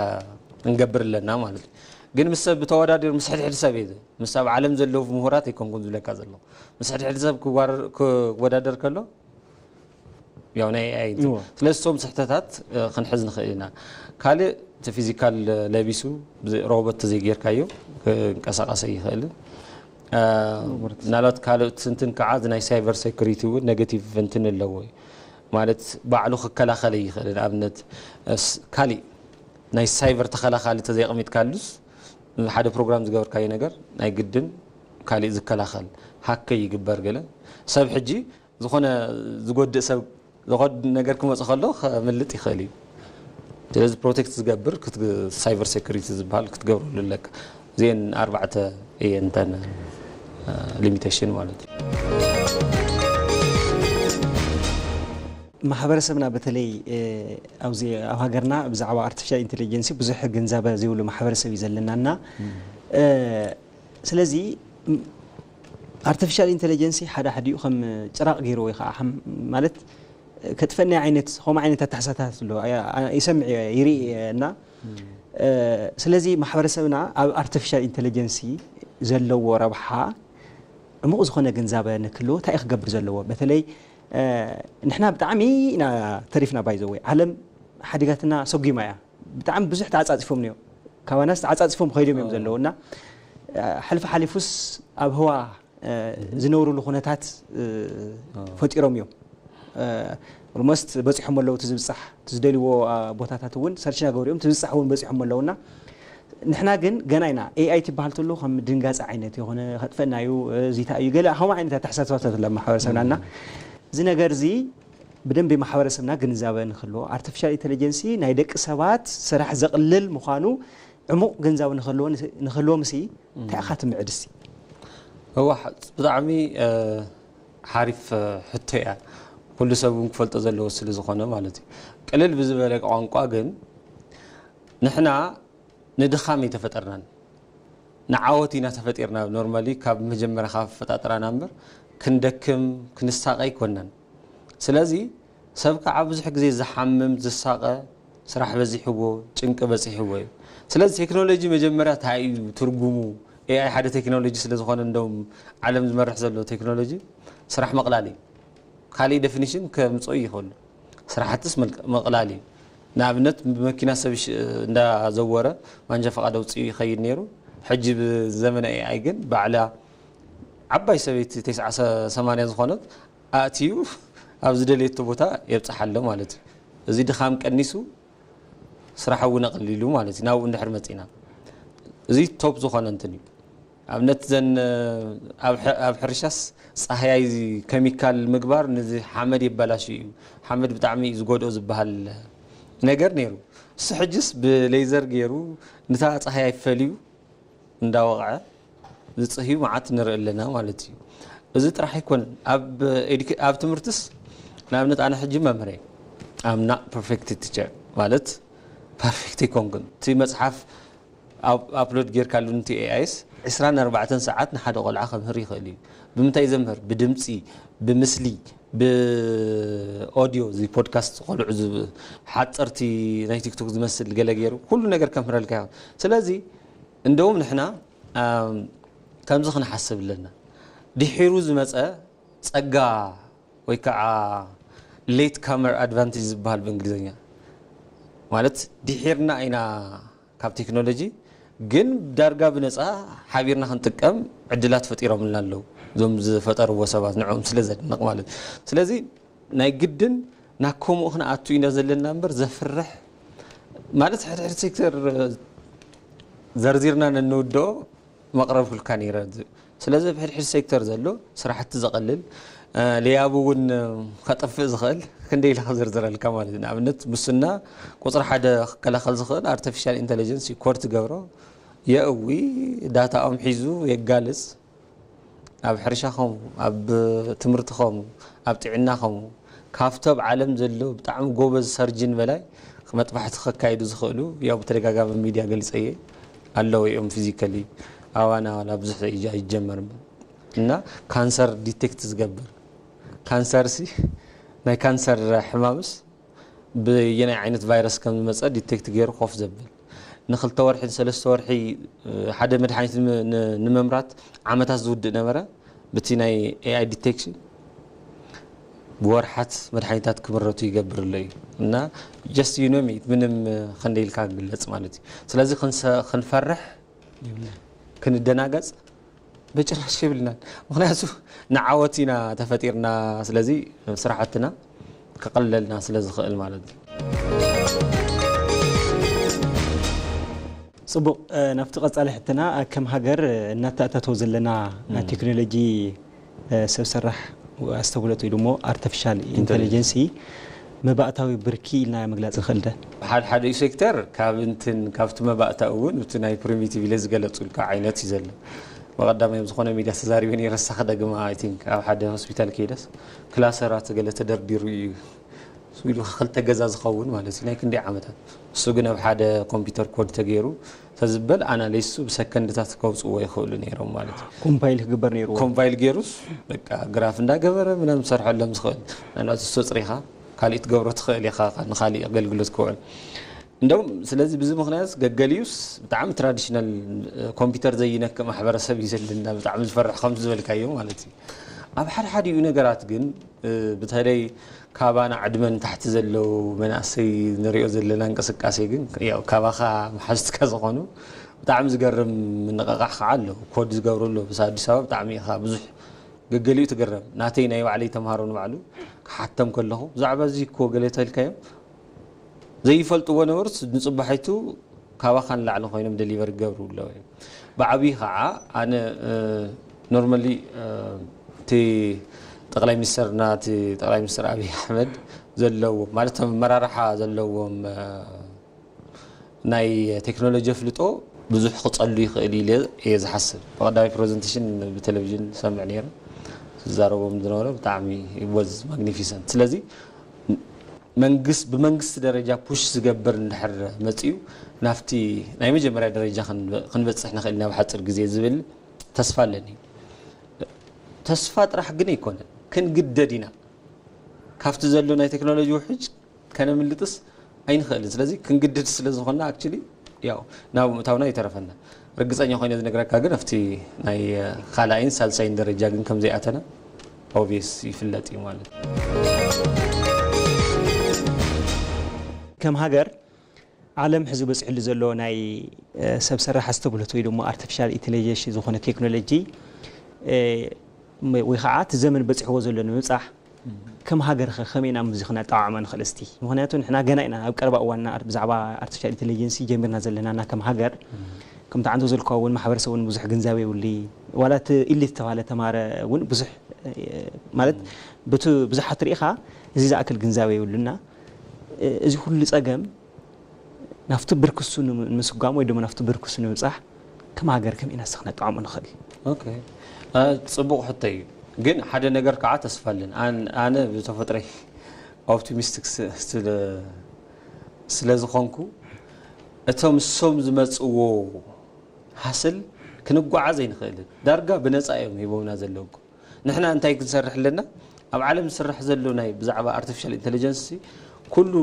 እንገብር ኣለና ማለት እዩ። ግን ምስ ሰብ ብተወዳደር ምስ ሕድሕድ ሰብ እየ ምስ ኣብ ዓለም ዘለዉ ምሁራት ኣይኮንኩን ዝብለካ ዘለኹ ምስ ሕድሕድ ሰብ ክዋር- ክወዳደር ከሎ ያው ናይ ኤኣይ እንትን። እወ። ስለዚ እቶም ስሕተታት እ፣ ክንሕዝ ንኽእል ኢና። ካልእ እቲ ፊዚካል ለቢሱ ብዘ- ሮቦት ተዘይጌርካዮ ክንቀሳቀስ ኣይኽእልን። እ፣ ምናልባት ካልኦት ስንትን ከዓ እዚ ናይ ሳይበር ሴኩሪቲ እውን ኔጌቲቭ እንትን ኣለዎ እዩ። ማለት ባዕሉ ክከላኸል ይኽእል። ንኣብነት እ፣ ስ- ካሊእ ናይ ሳይበር ተኸላኻሊ ተዘይቀሚጥካሉስ ሓደ ፕሮግራም ዝገበርካዮ ነገር ናይ ግድን ካሊእ ዝከላኸል ሃክ ይግበር ገለ ሰብ ሕጂ ዝኾነ ዝጎድእ ሰብ ዝኾድ ነገር ክመፅ ከሎ ከምልጥ ይኽእል እዩ። ስለዚ ፕሮቴክት ዝገብር ሳይበር ሴኩሪቲ ዝበሃል ክትገብረሉ ኣለካ። እዚአን ኣርባዕተ እየን እተን ሊሚቴሽን ማለት እዩ። ማሕበረሰብና በተለይ ኣብዚ ኣብ ሃገርና ብዛዕባ ኣርቲፊሻል ኢንቴሊጀንሲ ብዙሕ ግንዛበ ዘይብሉ ማሕበረሰብ እዩ ዘለና እና ስለዚ ኣርቲፊሻል ኢንቴሊጀንሲ ሓደ ሓዲኡ ከም ጭራቕ ገይርዎ ወይ ከዓ ማለት ከጥፈኒ ዓይነት ከምኡ ዓይነት ኣተሓሳታት ኣሎ ይሰምዕ ይርኢ እና ስለዚ ማሕበረሰብና ኣብ ኣርቲፊሻል ኢንቴሊጀንሲ ዘለዎ ረብሓ ዕሙቕ ዝኾነ ግንዛበ ንክህልዎ እንታይ እዩ ክገብር ዘለዎ? በተለይ ንሕና ብጣዕሚ ኢና ተሪፍና ባይዘወይ ዓለም ሓዲጋትና ሰጒማ እያ። ብጣዕሚ ብዙሕ ተዓፃፂፎም እዮም ካባናስ ተዓፃፂፎም ከይዶም እዮም ዘለዉ እና ሓልፊ ሓሊፉስ ኣብ ህዋ ዝነብሩሉ ኩነታት ፈጢሮም እዮም። ኦልሞስት በፂሖም ኣለዉ እቲ ዝብፃሕ እቲ ዝደልዎ ቦታታት እውን ሰርች እናገበሩ እዮም እቲ ዝብፃሕ እውን በፂሖም ኣለዉ እና ንሕና ግን ገና ኢና ኤኣይ ትበሃል ተሎ ከም ድንጋፂ ዓይነት የኾነ ከጥፈና እዩ እዚታ እዩ ገለ ከምኡ ዓይነት ኣተሓሳስባታት ኣለ ማሕበረሰብና እና እዚ ነገር እዚ ብደንቢ ማሕበረሰብና ግንዛበ ንክህልዎ፣ ኣርቲፊሻል ኢንተለጀንሲ ናይ ደቂ ሰባት ስራሕ ዘቕልል ምዃኑ ዕሙቕ ግንዛበ ንክህልዎ ንክህልዎም ሲ እንታይ ኢኻ ትምዕድ ሲ? እዋ ብጣዕሚ ሓሪፍ ሕቶ እያ። ኩሉ ሰብ እውን ክፈልጦ ዘለዎ ስለ ዝኾነ ማለት እዩ። ቅልል ብዝበለ ቋንቋ ግን ንሕና ንድኻም ኣይተፈጠርናን፣ ንዓወት ኢና ተፈጢርና። ኖርማሊ ካብ መጀመርያ ካብ ኣፈጣጥራና እምበር ክንደክም ክንሳቐ ኣይኮናን። ስለዚ ሰብ ከዓ ብዙሕ ግዜ ዝሓምም ዝሳቐ ስራሕ በዚሕዎ ጭንቂ በፂሕዎ እዩ። ስለዚ ቴክኖሎጂ መጀመርያ እንታይ እዩ ትርጉሙ? ኤኣይ ሓደ ቴክኖሎጂ ስለ ዝኾነ እንደውም ዓለም ዝመርሕ ዘሎ ቴክኖሎጂ ስራሕ መቕላል እዩ። ካሊእ ደፊኒሽን ከምፅኦ ይኽእሉ። ስራሕትስ መቕላል እዩ። ንኣብነት ብመኪና ሰብ እንዳዘወረ ማንጃ ፈቓድ ኣውፅኡ ይኸይድ ነይሩ። ሕጂ ብዘመነ ኤኣይ ግን ባዕላ ዓባይ ሰበይቲ ተስዓ ሰማንያ ዝኾነት ኣእትዩ ኣብ ዝደልየቶ ቦታ የብፅሓ ኣሎ ማለት እዩ። እዚ ድኻም ቀኒሱ ስራሕ እውን ኣቕሊሉ ማለት እዩ። ናብኡ እንድሕር መፂና እዚ ቶፕ ዝኾነ እንትን እዩ። ኣብነት ዘን ኣብ ሕርሻስ ፃህያይ ከሚካል ምግባር ንዚ ሓመድ የበላሽ እዩ። ሓመድ ብጣዕሚ እዩ ዝጎድኦ ዝበሃል ነገር ነይሩ። እሱ ሕጅስ ብሌዘር ገይሩ ንታ ፃህያይ ፈልዩ እንዳወቕዐ ዝፅህዩ መዓት ንርኢ ኣለና ማለት እዩ። እዚ ጥራሕ ኣይኮን። ኣብ ትምህርትስ ንኣብነት ኣነ ሕጂ መምህረ ኣምና ፐርፌክት ቲቸር ማለት ፐርፌክት ኣይኮንኩን። እቲ መፅሓፍ ኣፕሎድ ጌርካሉ ንቲ ኤኣይስ ዕስራን ኣርባዕተን ሰዓት ንሓደ ቆልዓ ከምህር ይኽእል እዩ። ብምንታይ ዘምህር? ብድምፂ፣ ብምስሊ፣ ብኦዲዮ፣ እዚ ፖድካስት ቆልዑ ሓፀርቲ ናይ ቲክቶክ ዝመስል ገለ ገይሩ ኩሉ ነገር ከምህረልካ ይኽእል። ስለዚ እንደውም ንሕና ከምዚ ክንሓስብ ኣለና። ድሒሩ ዝመፀ ፀጋ ወይ ከዓ ሌት ካመር ኣድቫንቴጅ ዝበሃል ብእንግሊዝኛ ማለት ድሒርና ኢና ካብ ቴክኖሎጂ ግን ዳርጋ ብነፃ ሓቢርና ክንጥቀም ዕድላት ፈጢሮምልና ኣለዉ። እዞም ዝፈጠርዎ ሰባት ንዕኦም ስለ ዘድንቕ ማለት እዩ። ስለዚ ናይ ግድን ናብ ከምኡ ክንኣቱ ኢና ዘለና እምበር ዘፍርሕ ማለት ሕድሕድ ሴክተር ዘርዚርና ነንውድኦ መቕረብ ኩልካ ነይረ። ስለዚ ኣብ ሕድሕድ ሴክተር ዘሎ ስራሕቲ ዘቐልል ሌያቡ እውን ከጥፍእ ዝኽእል ክንደይ ኢለ ክዝርዝረልካ ማለት እዩ። ንኣብነት ሙስና ቁፅሪ ሓደ ክከላኸል ዝኽእል ኣርቲፊሻል ኢንተለጀንስ እዩ። ኮድ ትገብሮ የእዊ ዳታኦም ሒዙ የጋልፅ። ኣብ ሕርሻ ከምኡ፣ ኣብ ትምህርቲ ከምኡ፣ ኣብ ጥዕና ከምኡ ካብቲ ኣብ ዓለም ዘሎ ብጣዕሚ ጎበዝ ሰርጅን በላይ መጥባሕቲ ከካይዱ ዝኽእሉ ያው ብተደጋጋሚ ሚድያ ገሊፀየ ኣለዉ እዮም። ፊዚካሊ ኣባና ዋላ ብዙሕ ኣይጀመርም እና ካንሰር ዲቴክት ዝገብር ካንሰር ሲ ናይ ካንሰር ሕማምስ ብየናይ ዓይነት ቫይረስ ከም ዝመፀ ዲቴክት ገይሩ ኮፍ ዘብል ንክልተ ወርሒ ንሰለስተ ወርሒ ሓደ መድሓኒት ንምምራት ዓመታት ዝውድእ ነበረ። ብቲ ናይ ኤኣይ ዲቴክሽን ብወርሓት መድሓኒታት ክምረቱ ይገብር ኣሎ እዩ እና just you name it ምንም ክንደ ኢልካ ክግለፅ ማለት እዩ። ስለዚ ክንፈርሕ ክንደናገፅ በጭራሽ የብልናን። ምክንያቱ ንዓወት ኢና ተፈጢርና። ስለዚ ስራሕትና ክቐለልና ስለ ዝኽእል ማለት እዩ። ፅቡቕ። ናብቲ ቀፃሊ ሕትና ከም ሃገር እናተኣታተው ዘለና ናይ ቴክኖሎጂ ሰብ ሰራሕ ኣስተውህለት ወይ ድሞ ኣርቲፊሻል ኢንቴሊጀንሲ መባእታዊ ብርኪ ኢልና ምግላፅ ንኽእል ደ? ሓደ ሓደ ሴክተር ካብ እንትን ካብቲ መባእታዊ እውን እቲ ናይ ፕሪሚቲቭ ኢለ ዝገለፁልካ ዓይነት እዩ ዘሎ። ብቐዳማይ ኣብ ዝኾነ ሚድያ ተዛሪበ ነይረ፣ ንሳ ክደግማ ኣይ ቲንክ ኣብ ሓደ ሆስፒታል ከይደስ ክላሰራት ገለ ተደርዲሩ እዩ ኢሉ ክልተ ገዛ ዝኸውን ማለት እዩ። ናይ ክንደይ ዓመታት እሱ ግን ኣብ ሓደ ኮምፒውተር ኮድ ተገይሩ ተዝበል ኣናሊስቱ ብሰከንድታት ከውፅዎ ይኽእሉ ነይሮም ማለት እዩ። ኮምፓይል ክግበር ነይርዎ። ኮምፓይል ገይሩስ በቃ ግራፍ እንዳገበረ ምናምን ዝሰርሐሎም ዝኽእል ምናልባት እሱ ኣፅሪኻ ካሊእ ትገብሮ ትኽእል ኢኻ ንካሊእ ኣገልግሎት ክውዕል። እንደውም ስለዚ ብዚ ምክንያት ገገሊኡስ ብጣዕሚ ትራዲሽናል ኮምፒውተር ዘይነክእ ማሕበረሰብ እዩ ዘለና። ብጣዕሚ ዝፈርሕ ከምቲ ዝበልካዮ ማለት እዩ። ኣብ ሓደ ሓዲኡ ነገራት ግን ብተለይ ካባና ዕድመ ንታሕቲ ዘለዉ መናእሰይ ንሪኦ ዘለና እንቅስቃሴ ግን ያው ካባኻ መሓዝትካ ዝኾኑ ብጣዕሚ ዝገርም ምንቕቓሕ ከዓ ኣሎ። ኮድ ዝገብሩ ኣለዉ። ምስ ኣዲስ ኣበባ ብጣዕሚ ኢኻ ብዙሕ ገገሊኡ ትግረም። ናተይ ናይ ባዕለይ ተምሃሮ ንባዕሉ ክሓተም ከለኹ ብዛዕባ እዚ እኮ ገለ ተልካዮም ዘይፈልጥዎ ነበሩስ ንፅባሒቱ ካባኻ ንላዕሊ ኮይኖም ደሊቨር ይገብሩ ኣለዉ እዮም። ብዓብዪ ከዓ ኣነ ኖርማሊ እቲ ጠቕላይ ሚኒስተርና፣ እቲ ጠቕላይ ሚኒስተር ኣብይ ኣሕመድ ዘለዎም፣ ማለት፣ ኣመራርሓ ዘለዎም ናይ ቴክኖሎጂ ኣፍልጦ ብዙሕ ክጸሉ ይኽእል ኢለ እየ ዝሓስብ። ብቐዳማይ ፕሬዘንቴሽን ብቴሌቪዥን ሰምዕ ነይረ፣ ዝዛረቦም ዝነበረ ብጣዕሚ ወዝ ማግኒፊሰንት። ስለዚ መንግስት ብመንግስቲ ደረጃ ፑሽ ዝገብር እንድሕር መጺኡ፣ ናብቲ ናይ መጀመርያ ደረጃ ክንበ- ክንበጽሕ ንኽእል ኢና ብሓጺር ግዜ ዝብል ተስፋ ኣለኒ። ተስፋ ጥራሕ ግን ኣይኮነን፣ ክንግደድ ኢና። ካብቲ ዘሎ ናይ ቴክኖሎጂ ውሕጅ ከነምልጥስ ኣይንኽእልን። ስለዚ ክንግድድ ስለ ዝኾንና፣ ኣክቹሊ፣ ያው ናብ ምእታውና ይተረፈና። ርግጸኛ ኮይነ ዝነግረካ ግን ኣብቲ ናይ ካልኣይን ሳልሳይን ደረጃ ግን ከም ዘይኣተና ኦብቪየስ ይፍለጥ እዩ ማለት እዩ። ከም ሃገር ዓለም ሕዚ በፂሕሉ ዘሎ ናይ ሰብ ሰራሕ ኣስተብህሎት ወይ ድማ ኣርቲፊሻል ኢንቴሊጀንስ ዝኾነ ቴክኖሎጂ ወይ ከዓ እቲ ዘመን በፂሕዎ ዘሎ ንምብፃሕ ከም ሃገር ከ ከመይ ኢና ምስዚ ክነጠዓዕሞ ንኽእል እስቲ? ምኽንያቱ ንሕና ገና ኢና ኣብ ቀረባ እዋንና ብዛዕባ ኣርቲፊሻል ኢንቴሊጀንስ ጀሚርና ዘለና እና ከም ሃገር ከምቲ ዓንቶ ዘልኳ እውን ማሕበረሰብ እውን ብዙሕ ግንዛቤ የብሉ። ዋላ እቲ ኢሊት ዝተባሃለ ተማረ እውን ብዙሕ ማለት ብቲ ብዙሓት ርኢኻ እዚ ዝኣክል ግንዛቤ የብሉና። እዚ ኩሉ ፀገም ናብቲ ብርክሱ ንምስጓም ወይ ድማ ናብቲ ብርክሱ ንምብፃሕ ከም ሃገር ከም ኢና ክነጠዓሞ ንኽእል? ኦኬ፣ አ፣ ጽቡቕ ሕቶ እዩ። ግን ሓደ ነገር ከዓ ተስፋ ኣለን። ኣን- ኣነ ብተፈጥሮይ ኦፕቲሚስቲክ ስ- ስለ ስለ ዝኾንኩ እቶም እሶም ዝመጽዎ ሃስል ክንጓዓዝ ኣይንኽእልን። ዳርጋ ብነጻ እዮም ሂቦምና ዘለዉ። ንሕና እንታይ ክንሰርሕ ኣለና? ኣብ ዓለም ዝስራሕ ዘሎ ናይ ብዛዕባ ኣርቲፊሻል ኢንተለጀንስ ኩሉ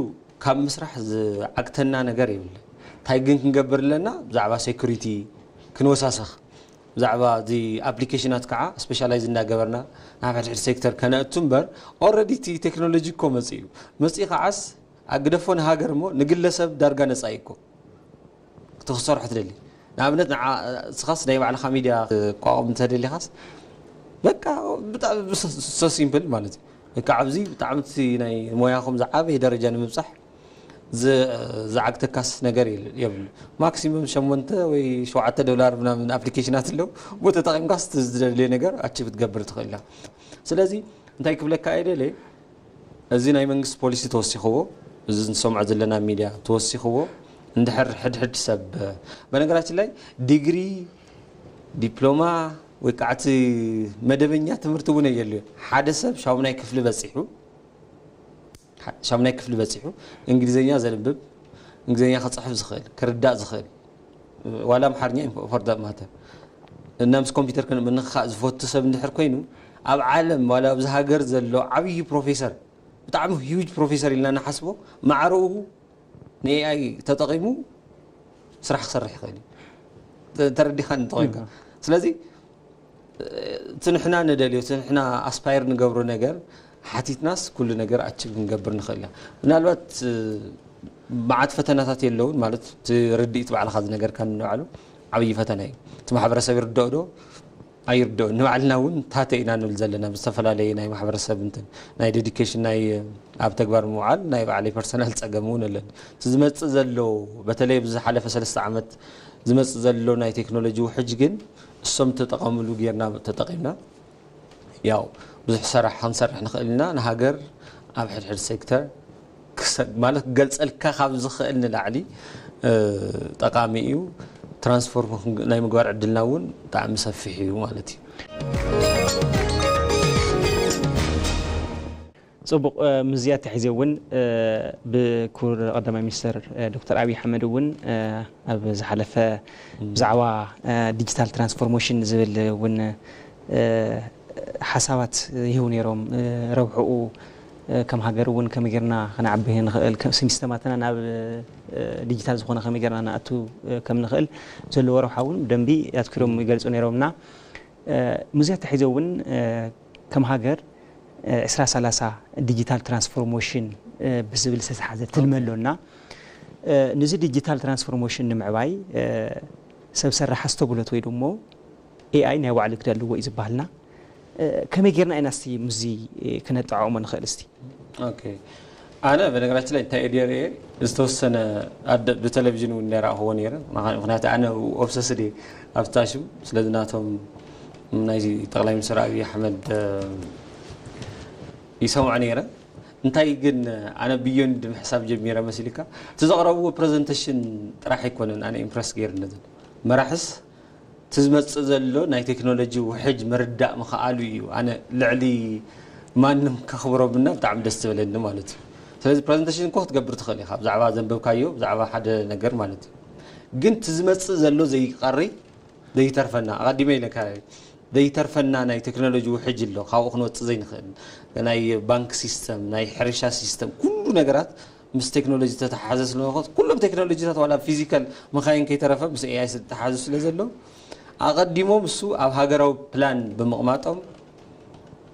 ካብ ምስራሕ ዝዓግተና ነገር የብልን። እንታይ ግን ክንገብር ኣለና? ብዛዕባ ሴኩሪቲ ክንወሳሰኽ፣ ብዛዕባ እዚ ኣፕሊኬሽናት ከዓ ስፔሻላይዝ እንዳገበርና ናብ ሕድሕድ ሴክተር ከነእቱ እምበር፣ ኦልሬዲ እቲ ቴክኖሎጂ እኮ መፂኡ መፂኡ ከዓስ ኣግደፎ ንሃገር እሞ ንግለሰብ ዳርጋ ነፃ እዩ እኮ። እቲ ክትሰርሖ ትደሊ ንኣብነት ንዓ እስኻስ ናይ ባዕልኻ ሚድያ ክትቋቋም እንተደሊኻስ በቃ ብጣዕሚ ሶ ሲምፕል ማለት እዩ። በቃ ኣብዚ ብጣዕሚ እቲ ናይ ሞያኹም ዝዓበየ ደረጃ ንምብፃሕ ዝ- ዝዓግተካስ ነገር የለ- የብሉ። ማክሲመም ሸሞንተ ወይ ሸውዓተ ዶላር ምናምን ኣፕሊኬሽናት ኣለዉ። ብኡ ተጠቒምካስ እቲ ዝደልዮ ነገር ኣቺቭ ክትገብር ትኽእል ኢኻ። ስለዚ እንታይ ክብለካ እየ ደልየ፣ እዚ ናይ መንግስቲ ፖሊሲ ተወሲኽዎ፣ እዚ ንሰምዖ ዘለና ሚድያ ተወሲኽዎ፣ እንድሕር ሕድሕድ ሰብ፣ በነገራችን ላይ ዲግሪ፣ ዲፕሎማ ወይ ከዓ እቲ መደበኛ ትምህርቲ እውን የድልዮ። ሓደ ሰብ ሻሙናይ ክፍሊ በፂሑ፣ ሻሙናይ ክፍሊ በፂሑ እንግሊዝኛ ዘንብብ፣ እንግሊዝኛ ክፅሕፍ ዝኽእል፣ ክርዳእ ዝኽእል፣ ዋላ ኣምሓርኛ ፎር ዳት ማተር፣ እና ምስ ኮምፒውተር ምንኽኻእ ዝፈቱ ሰብ እንድሕር ኮይኑ፣ ኣብ ዓለም ዋላ ኣብዚ ሃገር ዘሎ ዓብዪ ፕሮፌሰር፣ ብጣዕሚ ሂውጅ ፕሮፌሰር ኢልና ንሓስቦ፣ ማዕረኡ ንኤኣይ ተጠቒሙ ስራሕ ክሰርሕ ይኽእል እዩ። ተ- ተረዲኻኒ እንተኾይንካ። ስለዚ እቲ ንሕና ንደልዮ፣ እቲ ንሕና ኣስፓየር ንገብሮ ነገር ሓቲትናስ ኩሉ ነገር ኣችብ ክንገብር ንኽእል ኢና። ምናልባት መዓት ፈተናታት የለውን ማለት፣ እቲ ርድኢት ባዕልኻ ዝነገርካ ንባዕሉ ዓብዪ ፈተና እዩ። እቲ ማሕበረሰብ ይርድኦ ዶ ኣይርድኦን? ንባዕልና እውን ታተ ኢና ንብል ዘለና፣ ብዝተፈላለየ ናይ ማሕበረሰብ እንትን ናይ ዴዲኬሽን ናይ ኣብ ተግባር ምውዓል ናይ ባዕለይ ፐርሰናል ፀገም እውን ኣለኒ። እቲ ዝመፅእ ዘሎ በተለይ ኣብዚ ዝሓለፈ ሰለስተ ዓመት ዝመፅእ ዘሎ ናይ ቴክኖሎጂ ውሕጅ ግን እሶም ተጠቐምሉ ጌርና ተጠቒምና ያው ብዙሕ ሰራሕ ክንሰርሕ ንኽእል ኢና። ንሃገር ኣብ ሕድሕድ ሴክተር ክሰ- ማለት ክገልፀልካ ካብ ዝኽእል ንላዕሊ እ፣ ጠቓሚ እዩ። ትራንስፎርም ናይ ምግባር ዕድልና እውን ብጣዕሚ ሰፊሕ እዩ ማለት እዩ። ፅቡቕ። ምስዚኣ ተሒዘ እውን ብክቡር ቀዳማይ ሚኒስትር ዶክተር ኣብይ ኣሕመድ እውን ኣብ ዝሓለፈ ብዛዕባ ዲጂታል ትራንስፎርሜሽን ዝብል እውን ሓሳባት ይህቡ ነይሮም። ረብሕኡ ከም ሃገር እውን ከመይ ጌርና ከነዕቢ ንኽእል፣ ሲስተማትና ናብ ዲጂታል ዝኾነ ከመይ ጌርና ንኣቱ ከም ንኽእል ዘለዎ ረብሓ እውን ብደንቢ ኣትኪሮም ይገልፁ ነይሮምና። ምስዚኣ ተሒዘ እውን ከም ሃገር ዕስራ ሰላሳ ዲጂታል ትራንስፎርሜሽን ብዝብል ዝተተሓዘ ትልሚ ኣሎና። ንዚ ዲጂታል ትራንስፎርሜሽን ንምዕባይ ሰብ ሰራሕ ኣስተብህሎት ወይ ደሞ ኤኣይ ናይ ባዕሉ ግደ ኣለዎ እዩ ዝበሃልና። ከመይ ጌርና ኢና እስቲ ምስዚ ክነጠዓዕሞ ንኽእል እስቲ? ኦኬ። ኣነ በነገራችን ላይ እንታይ እየ ርእየ ዝተወሰነ ኣደ- ብቴሌቪዥን እውን እንዳረኣኽዎ ነይረ። ምኽንያቱ ኣነ ኦብሰስድ እየ ኣብቲ ታሽም ስለዚ ናቶም ናይ ጠቕላይ ሚኒስትር ኣብይ ኣሕመድ ይሰምዖ ነይረ። እንታይ ግን ኣነ ብዮንድ ምሕሳብ ጀሚረ መሲልካ፣ እቲ ዘቕረብዎ ፕረዘንቴሽን ጥራሕ ኣይኮነን ኣነ ኢምፕረስ ገይርኒ። መራሕስ እቲ ዝመጽእ ዘሎ ናይ ቴክኖሎጂ ውሕጅ ምርዳእ ምኽኣሉ እዩ ኣነ ልዕሊ ማንም ከኽብሮምና ብጣዕሚ ደስ ዝበለኒ ማለት እዩ። ስለዚ ፕረዘንቴሽን እኮ ክትገብር ትኽእል ኢኻ፣ ብዛዕባ ዘንበብካዮ፣ ብዛዕባ ሓደ ነገር ማለት እዩ። ግን እቲ ዝመጽእ ዘሎ ዘይቀሪ ዘይተርፈና ኣቐዲመ ኢለካ ዘይተርፈና ናይ ቴክኖሎጂ ውሕጅ ኣሎ፣ ካብኡ ክንወጽእ ዘይንኽእል። ናይ ባንክ ሲስተም፣ ናይ ሕርሻ ሲስተም፣ ኩሉ ነገራት ምስ ቴክኖሎጂ ዝተተሓዘ ስለዝኾነ፣ ኩሎም ቴክኖሎጂታት ዋላ ፊዚካል መኻይን ከይተረፈ ምስ ኤኣይ ዝተተሓዙ ስለ ዘሎ፣ ኣቐዲሞም እሱ ኣብ ሃገራዊ ፕላን ብምቕማጦም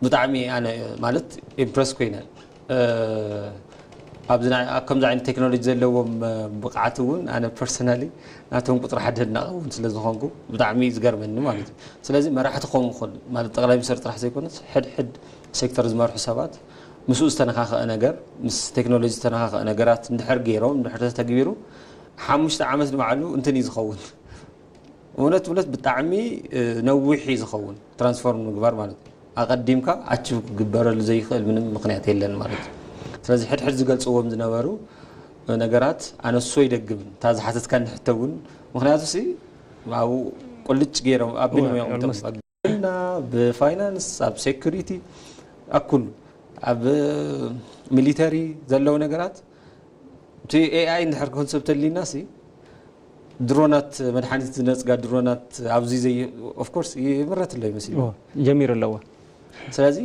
ብጣዕሚ ኣነ ማለት ኢምፕረስ ኮይነ። እ፣ ኣብዚ ናይ ኣብ ከምዚ ዓይነት ቴክኖሎጂ ዘለዎም እ፣ ብቕዓት እውን ኣነ ፐርሰናሊ ናቶም ቁፅሪ ሓደ ኣድናቒ እውን ስለ ዝኾንኩ ብጣዕሚ እዩ ዝገርመኒ ማለት እዩ። ስለዚ መራሕቲ ክኾኑ ይኽእሉ ማለት ጠቕላይ ሚኒስትር ጥራሕ ዘይኮነስ ሕድሕድ ሴክተር ዝመርሑ ሰባት ምስኡ ዝተነኻኸአ ነገር ምስ ቴክኖሎጂ ዝተነኻኸአ ነገራት እንድሕር ገይሮም እንድሕር ተተግቢሩ ሓሙሽተ ዓመት ንባዕሉ እንትን እዩ ዝኸውን። እውነት እውነት ብጣዕሚ እ፣ ነዊሕ እዩ ዝኸውን ትራንስፎርም ምግባር ማለት እዩ። ኣቐዲምካ ኣቺቭ ክግበረሉ ዘይኽእል ምንም ምኽንያት የለን ማለት እዩ። ስለዚ ሕድሕድ ዝገልፅዎም ዝነበሩ ነገራት ኣነሱ ኣይደግምን። እታ ዝሓተትካኒ ሕቶ እውን ምኽንያቱ ሲ ኣብኡ ቁልጭ ገይሮም ኣቢሎም እዮም እቶም። ኣብ ግብርና፣ ብፋይናንስ፣ ኣብ ሴኩሪቲ፣ ኣብ ኩሉ፣ ኣብ ሚሊተሪ ዘለዉ ነገራት እቲ ኤኣይ እንድሕር ኮንሰፕት ተሊና ሲ ድሮናት መድሓኒት ዝነፅጋ ድሮናት ኣብዚ ዘይ ኦፍኮርስ ይምረት ኣሎ ይመስል ጀሚሩ ኣለዎ። ስለዚ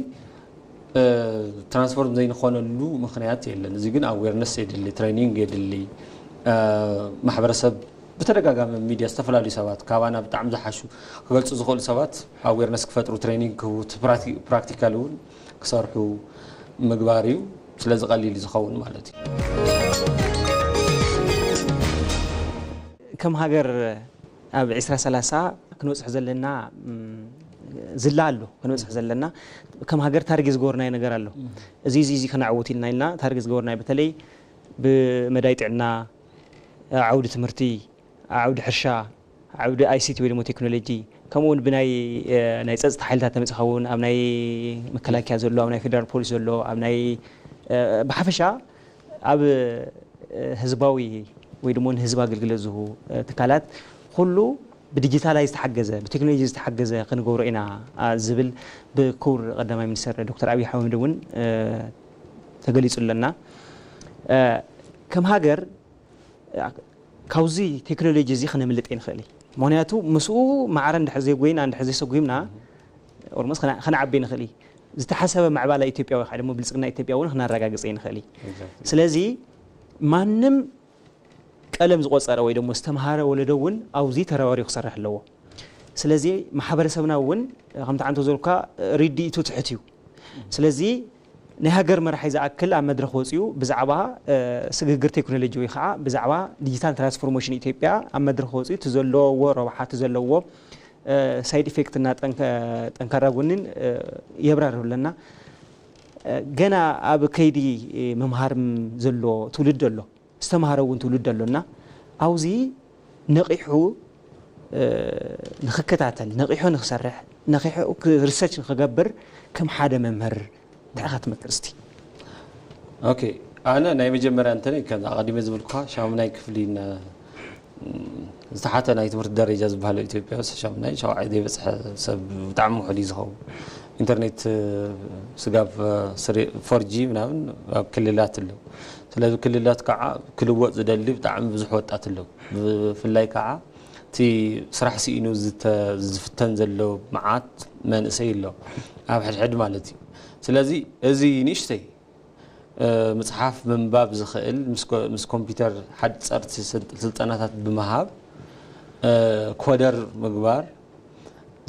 ትራንስፎርም ዘይንኾነሉ ምኽንያት የለን። እዚ ግን ኣዌርነስ የድሊ፣ ትሬኒንግ የድሊ። ማሕበረሰብ ብተደጋጋሚ ሚድያ ዝተፈላለዩ ሰባት ካባና ብጣዕሚ ዝሓሹ ክገልፁ ዝኽእሉ ሰባት ኣዌርነስ ክፈጥሩ፣ ትሬኒንግ ክህቡ፣ ፕራክቲካል እውን ክሰርሑ ምግባር እዩ። ስለዚ ቀሊል ዝኸውን ማለት እዩ። ከም ሃገር ኣብ ዕስራ ሰላሳ ክንበፅሖ ዘለና ዝላ ኣሎ። ክንበፅሖ ዘለና ከም ሃገር ታርጌት ዝገበርናዮ ነገር ኣሎ። እዚ እዚ እዚ ከነዕውት ኢልና ኢልና ታርጌት ዝገበርናዮ በተለይ ብመዳይ ጥዕና፣ ዓውዲ ትምህርቲ፣ ዓውዲ ሕርሻ፣ ዓውዲ ኣይሲቲ ወይ ድማ ቴክኖሎጂ ከምኡ እውን ብናይ ናይ ፀፅታ ሓይልታት ተመፅእ ኸውን ኣብ ናይ መከላከያ ዘሎ ኣብ ናይ ፌደራል ፖሊስ ዘሎ ኣብ ናይ ብሓፈሻ ኣብ ህዝባዊ ወይ ድማ ንህዝብ ኣገልግሎት ዝህቡ ትካላት ኩሉ ብዲጂታላይ ዝተሓገዘ ብቴክኖሎጂ ዝተሓገዘ ክንገብሮ ኢና ዝብል ብክቡር ቀዳማይ ሚኒስትር ዶክተር ኣብይ ኣሕመድ እውን ተገሊፁ ኣለና። ከም ሃገር ካብዚ ቴክኖሎጂ እዚ ክነምልጥ ኣይንኽእል እዩ። ምክንያቱ ምስኡ ማዕረ እንድሕር ዘይጎይና እንድሕር ዘይሰጉምና ኦልሞስት ከነዓቢ ንኽእል እዩ። ዝተሓሰበ ምዕባለ ኢትዮጵያ ወይ ከዓ ድማ ብልፅግና ኢትዮጵያ እውን ክነረጋግፅ ኣይንኽእል እዩ። ስለዚ ማንም ቀለም ዝቆፀረ ወይ ደግሞ ዝተምሃረ ወለዶ እውን ኣብዚ ተረባሪቡ ክሰርሕ ኣለዎ። ስለዚ ማሕበረሰብና እውን ከምቲ ዓንቶ ዘልካ ርድኢቱ ትሕት እዩ። ስለዚ ናይ ሃገር መራሒ ዝኣክል ኣብ መድረኽ ወፂኡ ብዛዕባ ስግግር ቴክኖሎጂ ወይ ከዓ ብዛዕባ ዲጂታል ትራንስፎርሜሽን ኢትዮጵያ ኣብ መድረኽ ወፂኡ እቲ ዘለዎ ረብሓ እቲ ዘለዎ ሳይድ ኢፌክት እና ጠንካራ ጎኒን የብራርህ ኣለና። ገና ኣብ ከይዲ ምምሃር ዘሎ ትውልዲ ኣሎ። ዝተምሃረ እውን ትውልዲ ኣሎ እና ኣብዚ ነቒሑ ንኽከታተል ነቒሑ ንኽሰርሕ ነቒሑ ሪሰርች ንኽገብር ከም ሓደ መምህር እንታይ ኢኻ ትመክር እስቲ? ኦኬ፣ ኣነ ናይ መጀመርያ እንተ ከም ኣቐዲመ ዝብልኩኻ ሻሙናይ ክፍሊ ዝተሓተ ናይ ትምህርቲ ደረጃ ዝበሃል ኢትዮጵያ ውስጥ ሻሙናይ ሻውዓይ ዘይበፅሐ ሰብ ብጣዕሚ ውሑድ እዩ ዝኸውን። ኢንተርኔት ስጋብ ፎርጂ ምናምን ኣብ ክልላት ኣለዉ። ስለዚ ክልላት ከዓ ክልወጥ ዝደሊ ብጣዕሚ ብዙሕ ወጣት ኣለዉ። ብፍላይ ከዓ እቲ ስራሕ ስኢኑ ዝፍተን ዘሎ መዓት መንእሰይ ኣሎ ኣብ ሕድሕድ ማለት እዩ። ስለዚ እዚ ንእሽተይ ምፅሓፍ ምንባብ ዝኽእል ምስ ኮምፒውተር ሓፀርቲ ስልጠናታት ብምሃብ ኮደር ምግባር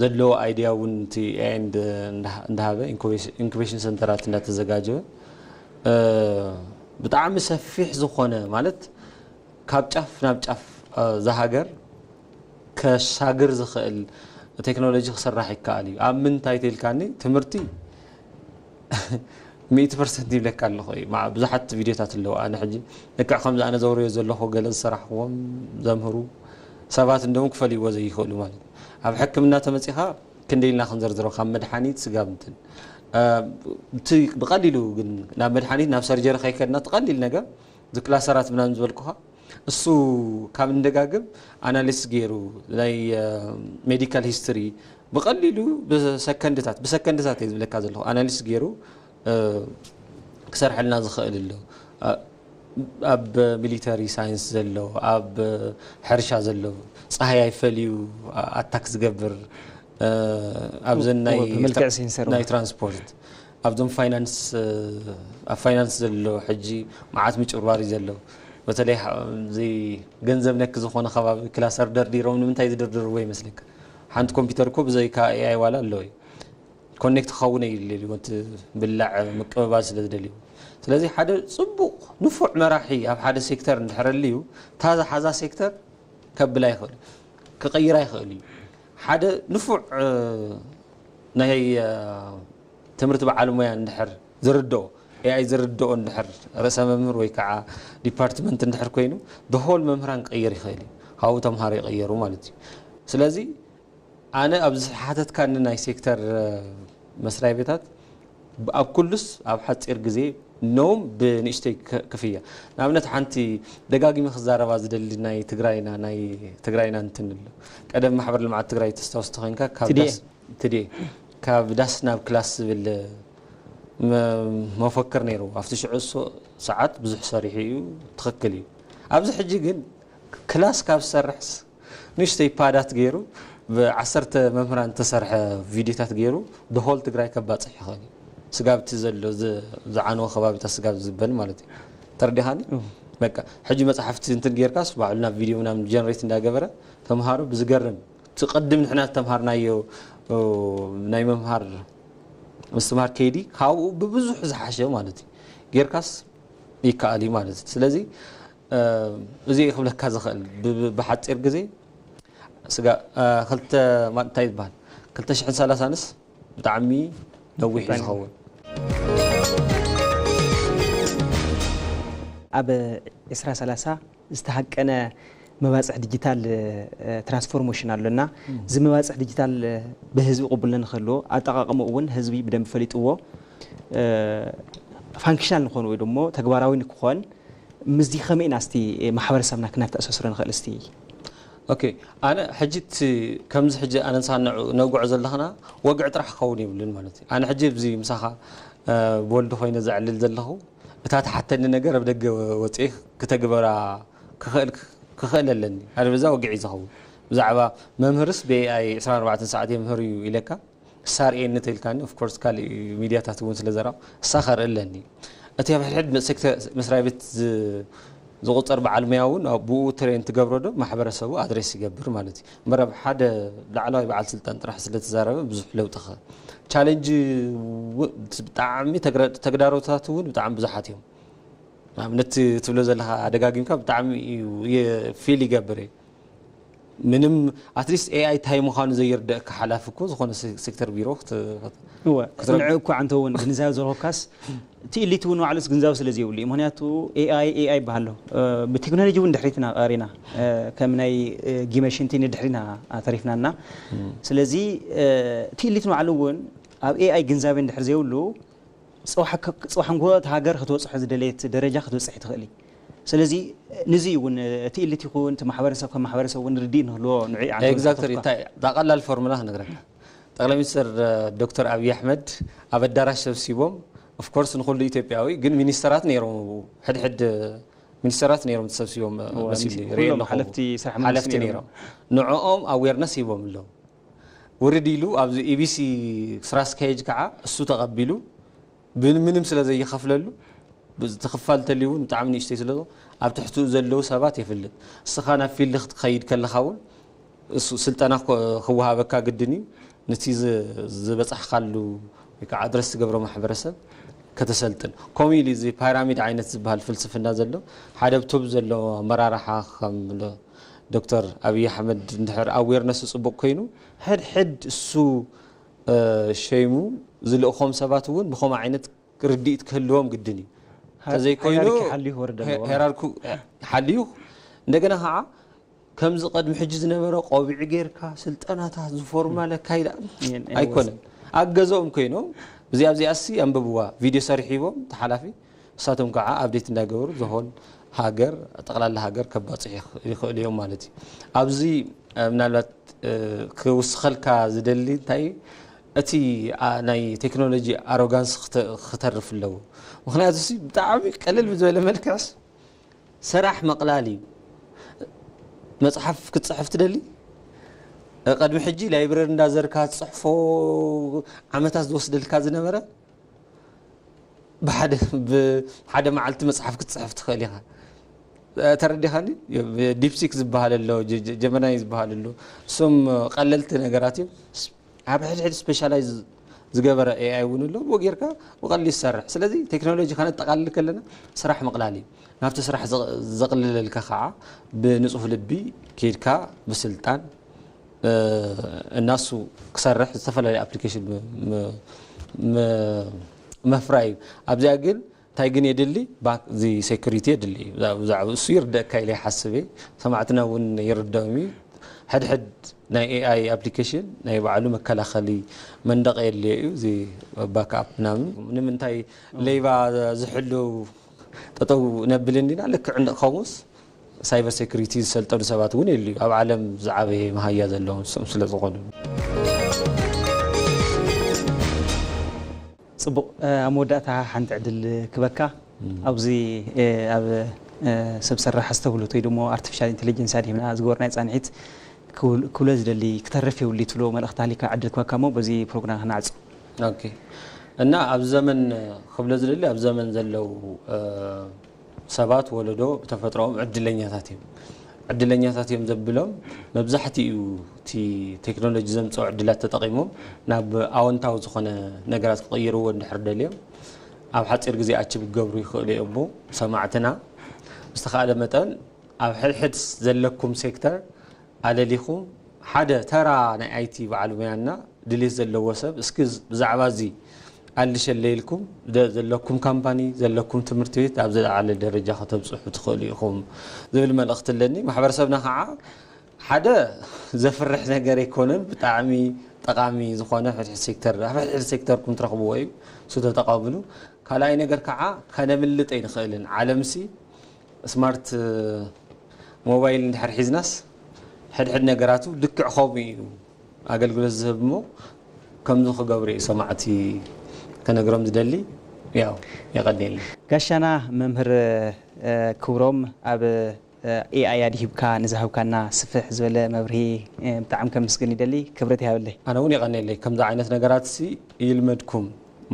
ዘለዎ ኣይድያ እውን እቲ ኤኣይ እንዳሃበ ኢንኩቤሽን ሰንተራት እንዳተዘጋጀወ ብጣዕሚ ሰፊሕ ዝኾነ ማለት ካብ ጫፍ ናብ ጫፍ እዛ ሃገር ከሻግር ዝኽእል ቴክኖሎጂ ክስራሕ ይከኣል እዩ። ኣብ ምንታይ ተልካኒ ትምህርቲ ሚእቲ ፐርሰንት ይብለካ ኣለኹ እዩ። ብዙሓት ቪድዮታት ኣለዉ። ኣነ ሕጂ ልክዕ ከምዚ ኣነ ዘውርዮ ዘለኹ ገለ ዝሰራሕዎም ዘምህሩ ሰባት እንደውም ክፈልይዎ ዘይኽእሉ ማለት እዩ። ኣብ ሕክምና ተመፂኻ ክንደ ኢልና ክንዘርዝሮ ካብ መድሓኒት ስጋብ እንትን እ፣ እቲ ብቐሊሉ ግን ናብ መድሓኒት ናብ ሰርጀሪ ከይከድና እቲ ቀሊል ነገር እዚ ክላሰራት ምናምን ዝበልኩኻ እሱ ካብ እንደጋግም ኣናሊስ ገይሩ ናይ ሜዲካል ሂስትሪ ብቐሊሉ ብሰከንድታት ብሰከንድታት እየ ዝብለካ ዘለኹ ኣናሊስ ገይሩ እ፣ ክሰርሐልና ዝኽእል ኣሎ። እ፣ ኣብ ሚሊተሪ ሳይንስ ዘሎ ኣብ ሕርሻ ዘሎ ፀሃይ ኣይፈልዩ ኣታክ ዝገብር እ፣ ኣብዘን ናይ ብመልክዕ ሴንሰር ናይ ትራንስፖርት ኣብዞም ፋይናንስ እ፣ ኣብ ፋይናንስ ዘሎ ሕጂ መዓት ምጭርባር እዩ ዘሎ። በተለይ እ፣ እዚ ገንዘብ ነክ ዝኾነ ከባቢ ክላሰር ደርዲሮም ንምንታይ ዝድርድርዎ ይመስለካ? ሓንቲ ኮምፒውተር እኮ ብዘይካ ኤኣይ ዋላ ኣለዎ እዩ። ኮኔክት ክኸውን የድልዩ እቲ ብላዕ ምቅብባል ስለ ዝደልዩ። ስለዚ ሓደ ፅቡቕ ንፉዕ መራሒ ኣብ ሓደ ሴክተር እንድሕር ኣልዩ እታ ዝሓዛ ሴክተር ከብላ ይኽእል ክቕይራ ይኽእል እዩ። ሓደ ንፉዕ እ፣ ናይ እ፣ ትምህርቲ በዓል ሞያ እንድሕር ዝርድኦ ኤኣይ ዝርድኦ እንድሕር ርእሰ መምህር ወይ ከዓ ዲፓርትመንት እንድሕር ኮይኑ ደሆል መምህራን ክቕይር ይኽእል እዩ። ካብኡ ተምሃሮ ይቐየሩ ማለት እዩ። ስለዚ ኣነ ኣብዚ ሓተትካኒ ናይ ሴክተር እ፣ መስሪያ ቤታት ኣብ ኩሉስ ኣብ ሓፂር ግዜ ኖም ብንእሽተይ ክ- ክፍያ ንኣብነት ሓንቲ ደጋጊመ ክዛረባ ዝደሊ ናይ ትግራይና ናይ ትግራይና እንትን ኣሎ ቀደም ማሕበር ልምዓት ትግራይ ተስታውስ ተኮይንካ ካብ ትድኤ። ዳስ ትድኤ ካብ ዳስ ናብ ክላስ ዝብል መ- መፈክር ነይሩ ኣብቲ ሽዑ እሱ ሰዓት ብዙሕ ሰሪሑ እዩ ትኽክል እዩ ኣብዚ ሕጂ ግን ክላስ ካብ ዝሰርሕስ ንእሽተይ ፓዳት ገይሩ ብዓሰርተ መምህራን ዝተሰርሐ ቪድዮታት ገይሩ ደሆል ትግራይ ከባፅሕ ይኽእል እዩ ስጋብቲ ዘሎ ዝ- ዝዓነወ ከባቢታት ስጋብ ዝበል ማለት እዩ ተረዲኻኒ በቃ ሕጂ መፅሓፍቲ እንትን ጌርካስ ባዕሉ ናብ ቪድዮ ምናምን ጀነሬት እንዳገበረ ተምሃሮ ብዝገርም እቲ ቅድም ንሕና ዝተምሃርናዮ እ፣ ናይ መምሃር ምስትምሃር ከይዲ ካብኡ ብብዙሕ ዝሓሸ ማለት እዩ ጌርካስ ይከኣል እዩ ማለት እዩ ስለዚ እ፣ እዚ ክብለካ ዝኽእል ብ- ብ- ብሓፂር ግዜ ስጋ እ፣ ክልተ ማ- እንታይ ይበሃል ክልተ ሽሕን ሰላሳንስ ብጣዕሚ ነዊሕ እዩ ዝኸውን ኣብ ዕስራ ሰላሳ ዝተሃቀነ መባፅሕ ዲጂታል እ፣ ትራንስፎርሜሽን ኣሎና እዚ መባፅሕ ዲጂታል እ፣ ብህዝቢ ቅቡልነት ንክህልዎ ኣጠቃቅምኡ እውን ህዝቢ ብደንብ ፈሊጥዎ እ፣ ፋንክሽናል ንኾን ወይ ደሞ ተግባራዊ ንክኾን ምስዚ ከመይ ኢና እስቲ ማሕበረሰብና ክነተኣሳስሮ ንኽእል እስቲ ኦኬ ኣነ ሕጂ እቲ ከምዚ ሕጂ ኣነ ንስኻ ነጉዕ ዘለኽና ወግዒ ጥራሕ ክኸውን የብሉን ማለት እዩ ኣነ ሕጂ ኣብዚ ምሳኻ እ፣ ብወልዲ ኮይነ ዘዕልል ዘለኹ እታ ትሓተኒ ነገር ኣብ ደገ ወፅኤ ክተግበራ ክኽእል ክኽእል ኣለኒ ኣለበዛ ወግዒ ዝኸውን ብዛዕባ መምህርስ ብኤኣይ 24 ሰዓት የምህር እዩ ኢለካ ሳርኤኒ ተልካኒ ኦፍኮርስ ካሊእ ሚድያታት እውን ስለ ዘራ እሳ ከርኢ ኣለኒ እቲ ኣብ ሕድሕድ ሴክተር መስሪያ ቤት ዝ- ዝቁፀር በዓል ሙያ እውን ኣብ ብኡ ትሬን ትገብሮ ዶ ማሕበረሰቡ ኣድሬስ ይገብር ማለት እዩ እምበር ኣብ ሓደ ላዕለዋይ በዓል ስልጣን ጥራሕ ስለተዛረበ ብዙሕ ለውጢ ኸ ቻሌንጅ ው- ብጣዕሚ ተግረ- ተግዳሮታት እውን ብጣዕሚ ብዙሓት እዮም ንኣብነት ትብሎ ዘለካ ኣደጋጊምካ ብጣዕሚ እዩ የ- ፊል ይገብር እዩ ምንም ኣትሊስት ኤኣይ እንታይ ምዃኑ ዘይርደእካ ሓላፊ እኮ ዝኾነ ሴ- ሴክተር ቢሮ ክት- እወ ክትረብ- ንዕ እኳ ዓንተ እውን ግንዛብ ዝረኸብካስ እቲ ኢሊት እውን ባዕሉስ ግንዛብ ስለ ዘይብሉ እዩ ምክንያቱ ኤኣይ ኤኣይ ይበሃሎ እ፣ ብቴክኖሎጂ እውን ድሕሪትና ቀሪና እ፣ ከም ናይ እ፣ ጊመሽንቲ ንድሕሪና ተሪፍናና ስለዚ እ፣ እቲ ኢሊት ባዕሉ እውን ኣብ ኤኣይ ግንዛቤ እንድሕር ዘይብሉ ፅባሕ ክ- ፅባሕ ንግሆ እቲ ሃገር ክትበፅሖ ዝደለየት ደረጃ ክትበፅሕ ትኽእል እዩ ስለዚ ንዚ እውን እቲ ኢሊት ይኹን እቲ ማሕበረሰብ ከም ማሕበረሰብ እውን ርድእ ንህልዎ ንዕ ኤግዛክትሊ እንታይ ዳቀላል ፎርሙላ ክነግረካ ጠቅላይ ሚኒስትር እ፣ ዶክተር ኣብይ ኣሕመድ ኣብ ኣዳራሽ ሰብሲቦም ኦፍኮርስ ንኩሉ ኢትዮጵያዊ ግን ሚኒስተራት ነይሮም ኣብኡ። ሕድሕድ ሚኒስተራት ነይሮም ተሰብሲቦም እ፣ እዋ፣ መሲሉ ሚኒስ- ርኤ ኩሎም ኣለኹ ሓለፍቲ ስራሕ ሓለፍቲ መንግስቲ ነይሮም ንዕኦም ኣዌርነስ ሂቦም ኣለዉ ውርድ ኢሉ ኣብዚ ኢቢሲ ስራ ኣስኪያጅ ከዓ እሱ ተቐቢሉ ብምንም ስለ ዘይኸፍለሉ ብዝትኽፋል ተልዩ እውን ብጣዕሚ ንእሽተይ ስለ ኣብ ትሕትኡ ዘለዉ ሰባት የፍልጥ እስኻ ናብ ፊልድ ክትኸይድ ከለኻ እውን እሱ ስልጠና ክወሃበካ ግድን እዩ ነቲ ዝበፃሕካሉ ወይ ከዓ ኣድረስ ዝገብሮ ማሕበረሰብ ከተሰልጥን ከምኡ ኢሉ እዚ ፓይራሚድ ዓይነት ዝበሃል ፍልስፍና ዘሎ ሓደ ብቱብ ዘሎ ኣመራርሓ ከም ዶክተር ኣብይ ኣሕመድ እንድሕር ኣዌርነሱ ፅቡቅ ኮይኑ ሕድሕድ እሱ ሸይሙ ዝልእኾም ሰባት እውን ብኸምኡ ዓይነት ርድኢት ክህልዎም ግድን እዩ ተዘይኮይኑ ሄራርኩ ሓልዩ እንደገና ከዓ ከምዚ ቀድሚ ሕጂ ዝነበረ ቆቢዕ ጌርካ ስልጠናታት ዝፎርማል ኣካይዳ ኣይኮነን ኣብ ገዛኦም ኮይኖም እዚኣ እዚኣሲ ኣንብብዋ፣ ቪድዮ ሰሪሑ ሂቦም ተሓላፊ፣ እሳቶም ከዓ ኣፕዴት እንዳገበሩ ዘሆል ሃገር፣ ጠቕላላ ሃገር ከባፅሑ ይኽ- ይኽእሉ እዮም ማለት እዩ። ኣብዚ እ፣ ምናልባት እ፣ ክውስኸልካ ዝደሊ እንታይ እዩ፣ እቲ ኣ- ናይ ቴክኖሎጂ ኣሮጋንስ ክተ- ክተርፍ ኣለዎ። ምክንያቱ ሲ ብጣዕሚ ቀልል ብዝበለ መልክዕስ ሰራሕ መቕላል እዩ። መፅሓፍ ክትፅሕፍ ትደሊ? ቅድሚ ሕጂ ላይብረሪ እንዳዘርካ ትፅሕፎ ዓመታት ዝወስደልካ ዝነበረ ብሓደ ብሓደ መዓልቲ መፅሓፍ ክትፅሕፍ ትኽእል ኢኻ። ተረዲኻኒ? ዲፕሲክ ዝበሃል ኣሎ፣ ጀመናይ ዝበሃል ኣሎ። እሶም ቀለልቲ ነገራት እዮም። ኣብ ሕድሕድ ስፔሻላይዝ ዝገበረ ኤኣይ እውን ኣሎ። ብኡ ጌርካ ብቐሊሉ ይሰርሕ። ስለዚ ቴክኖሎጂ ከነጠቓልል ከለና ስራሕ ምቕላል እዩ። ናብቲ ስራሕ ዘቕልለልካ ከዓ ብንፁህ ልቢ ኬድካ ብስልጣን እናሱ ክሰርሕ ዝተፈላለዩ ኣፕሊኬሽን መፍራይ እዩ። ኣብዚኣ ግን እንታይ ግን የድሊ? እዚ ሴኩሪቲ የድሊ። ብዛዕባ እሱ ይርደእካ ኢለ ይሓስብ እየ። ሰማዕትና እውን ይርደኦም እዩ። ሕድሕድ ናይ ኤኣይ ኣፕሊኬሽን ናይ ባዕሉ መከላኸሊ መንደቕ የድልዮ እዩ። እዚ ባክኣፕ ምናምን ንምንታይ ሌባ ዝሕሉ ጠጠው ነብል እንዲና ልክዕ እንደ ከምኡስ ሳይበር ሴኩሪቲ ዝሰልጠኑ ሰባት እውን የድልዩ። ኣብ ዓለም ዝዓበየ መሃያ ዘለዎም ስም ስለ ዝኾኑ። ፅቡቕ ኣብ መወዳእታ ሓንቲ ዕድል ክበካ ኣብዚ ኣብ ሰብ ሰራሕ ኣስተውሎት ወይ ደሞ ኣርቲፊሻል ኢንቴሊጀንስ ኣድሂብና ዝገበርናይ ፃንሒት ክብሎ ዝደሊ ክተርፍ የብሉ ትብሎ መልእኽቲ ሃሊካ ዕድል ክበካ እሞ በዚ ፕሮግራም ክናዕፁ። ኦኬ እና ኣብ ዘመን ክብሎ ዝደሊ ኣብ ዘመን ዘለው ሰባት ወለዶ ብተፈጥሮኦም ዕድለኛታት እዮም። ዕድለኛታት እዮም ዘብሎም መብዛሕትኡ እቲ ቴክኖሎጂ ዘምፅኦ ዕድላት ተጠቒሞም ናብ ኣወንታዊ ዝኾነ ነገራት ክቕይርዎ እንድሕር ደልዮም ኣብ ሓፂር ግዜ ኣችብ ክገብሩ ይኽእሉ እዮም። እሞ ሰማዕትና ብዝተኻእለ መጠን ኣብ ሕድሕድ ዘለኩም ሴክተር ኣለሊኹም ሓደ ተራ ናይ ኣይቲ በዓል ሙያና ድሌት ዘለዎ ሰብ እስኪ ብዛዕባ እዚ ኣልሸለ ኢልኩም ዘለኩም ካምፓኒ ዘለኩም ትምህርቲ ቤት ኣብ ዝለዓለ ደረጃ ከተብፅሑ ትኽእሉ ኢኹም ዝብል መልእኽቲ ኣለኒ። ማሕበረሰብና ከዓ ሓደ ዘፍርሕ ነገር ኣይኮነን፣ ብጣዕሚ ጠቓሚ ዝኾነ ሕድሕድ ሴክተር ኣብ ሕድሕድ ሴክተርኩም ትረኽብዎ እዩ። እሱ ተጠቐምሉ። ካልኣይ ነገር ከዓ ከነምልጥ ኣይንኽእልን። ዓለምሲ ስማርት ሞባይል እንድሕር ሒዝናስ ሕድሕድ ነገራቱ ልክዕ ከምኡ እዩ ኣገልግሎት ዝህብ እሞ ከምዚ ክገብሩ እዩ ሰማዕቲ ከነግሮም ዝደሊ። ያው የቐንየለይ። ጋሻና መምህር ክብሮም ኣብ ኤኣይ ኣድሂብካ ንዝሃብካና ስፍሕ ዝበለ መብርሂ ብጣዕሚ ከመስግን ይደሊ። ክብረት ይሃበለይ። ኣነ እውን የቐንየለይ። ከምዚ ዓይነት ነገራት ሲ ይልመድኩም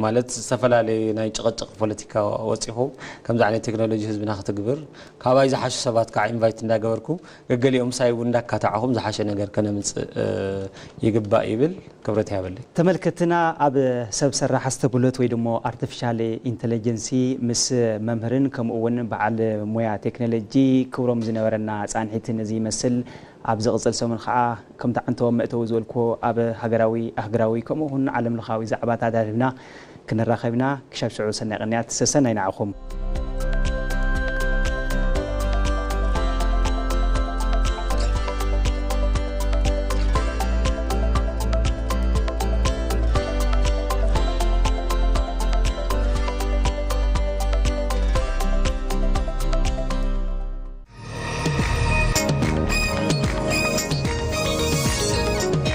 ማለት ዝተፈላለየ ናይ ጭቕጭቕ ፖለቲካ ወፂኹም ከምዚ ዓይነት ቴክኖሎጂ ህዝብና ክትግብር ካባይ ዝሓሹ ሰባት ከዓ ኢንቫይት እንዳገበርኩም ገገሊኦም ሳይ እውን እንዳካታዕኹም ዝሓሸ ነገር ከነምፅእ ይግባእ ይብል። ክብረት ይሃበለይ። ተመልከትና ኣብ ሰብ ሰራሕ ኣስተብህሎት ወይ ደሞ ኣርቲፊሻል ኢንተለጀንሲ ምስ መምህርን ከምኡ እውን በዓል ሞያ ቴክኖሎጂ ክብሮም ዝነበረና ፃንሒት ነዚ ይመስል። ኣብ ዝቕፅል ሰሙን ከዓ ከምቲ ዓንተቦ መእተዊ ዝበልክዎ ኣብ ሃገራዊ ኣህግራዊ ከምኡ እውን ዓለም ለኻዊ ዛዕባታት ኣዳልብና ክንራኸብ ኢና። ክሻብ ሽዑ ሰናይ ቅንያት ሰሰናይ ንዓኹም።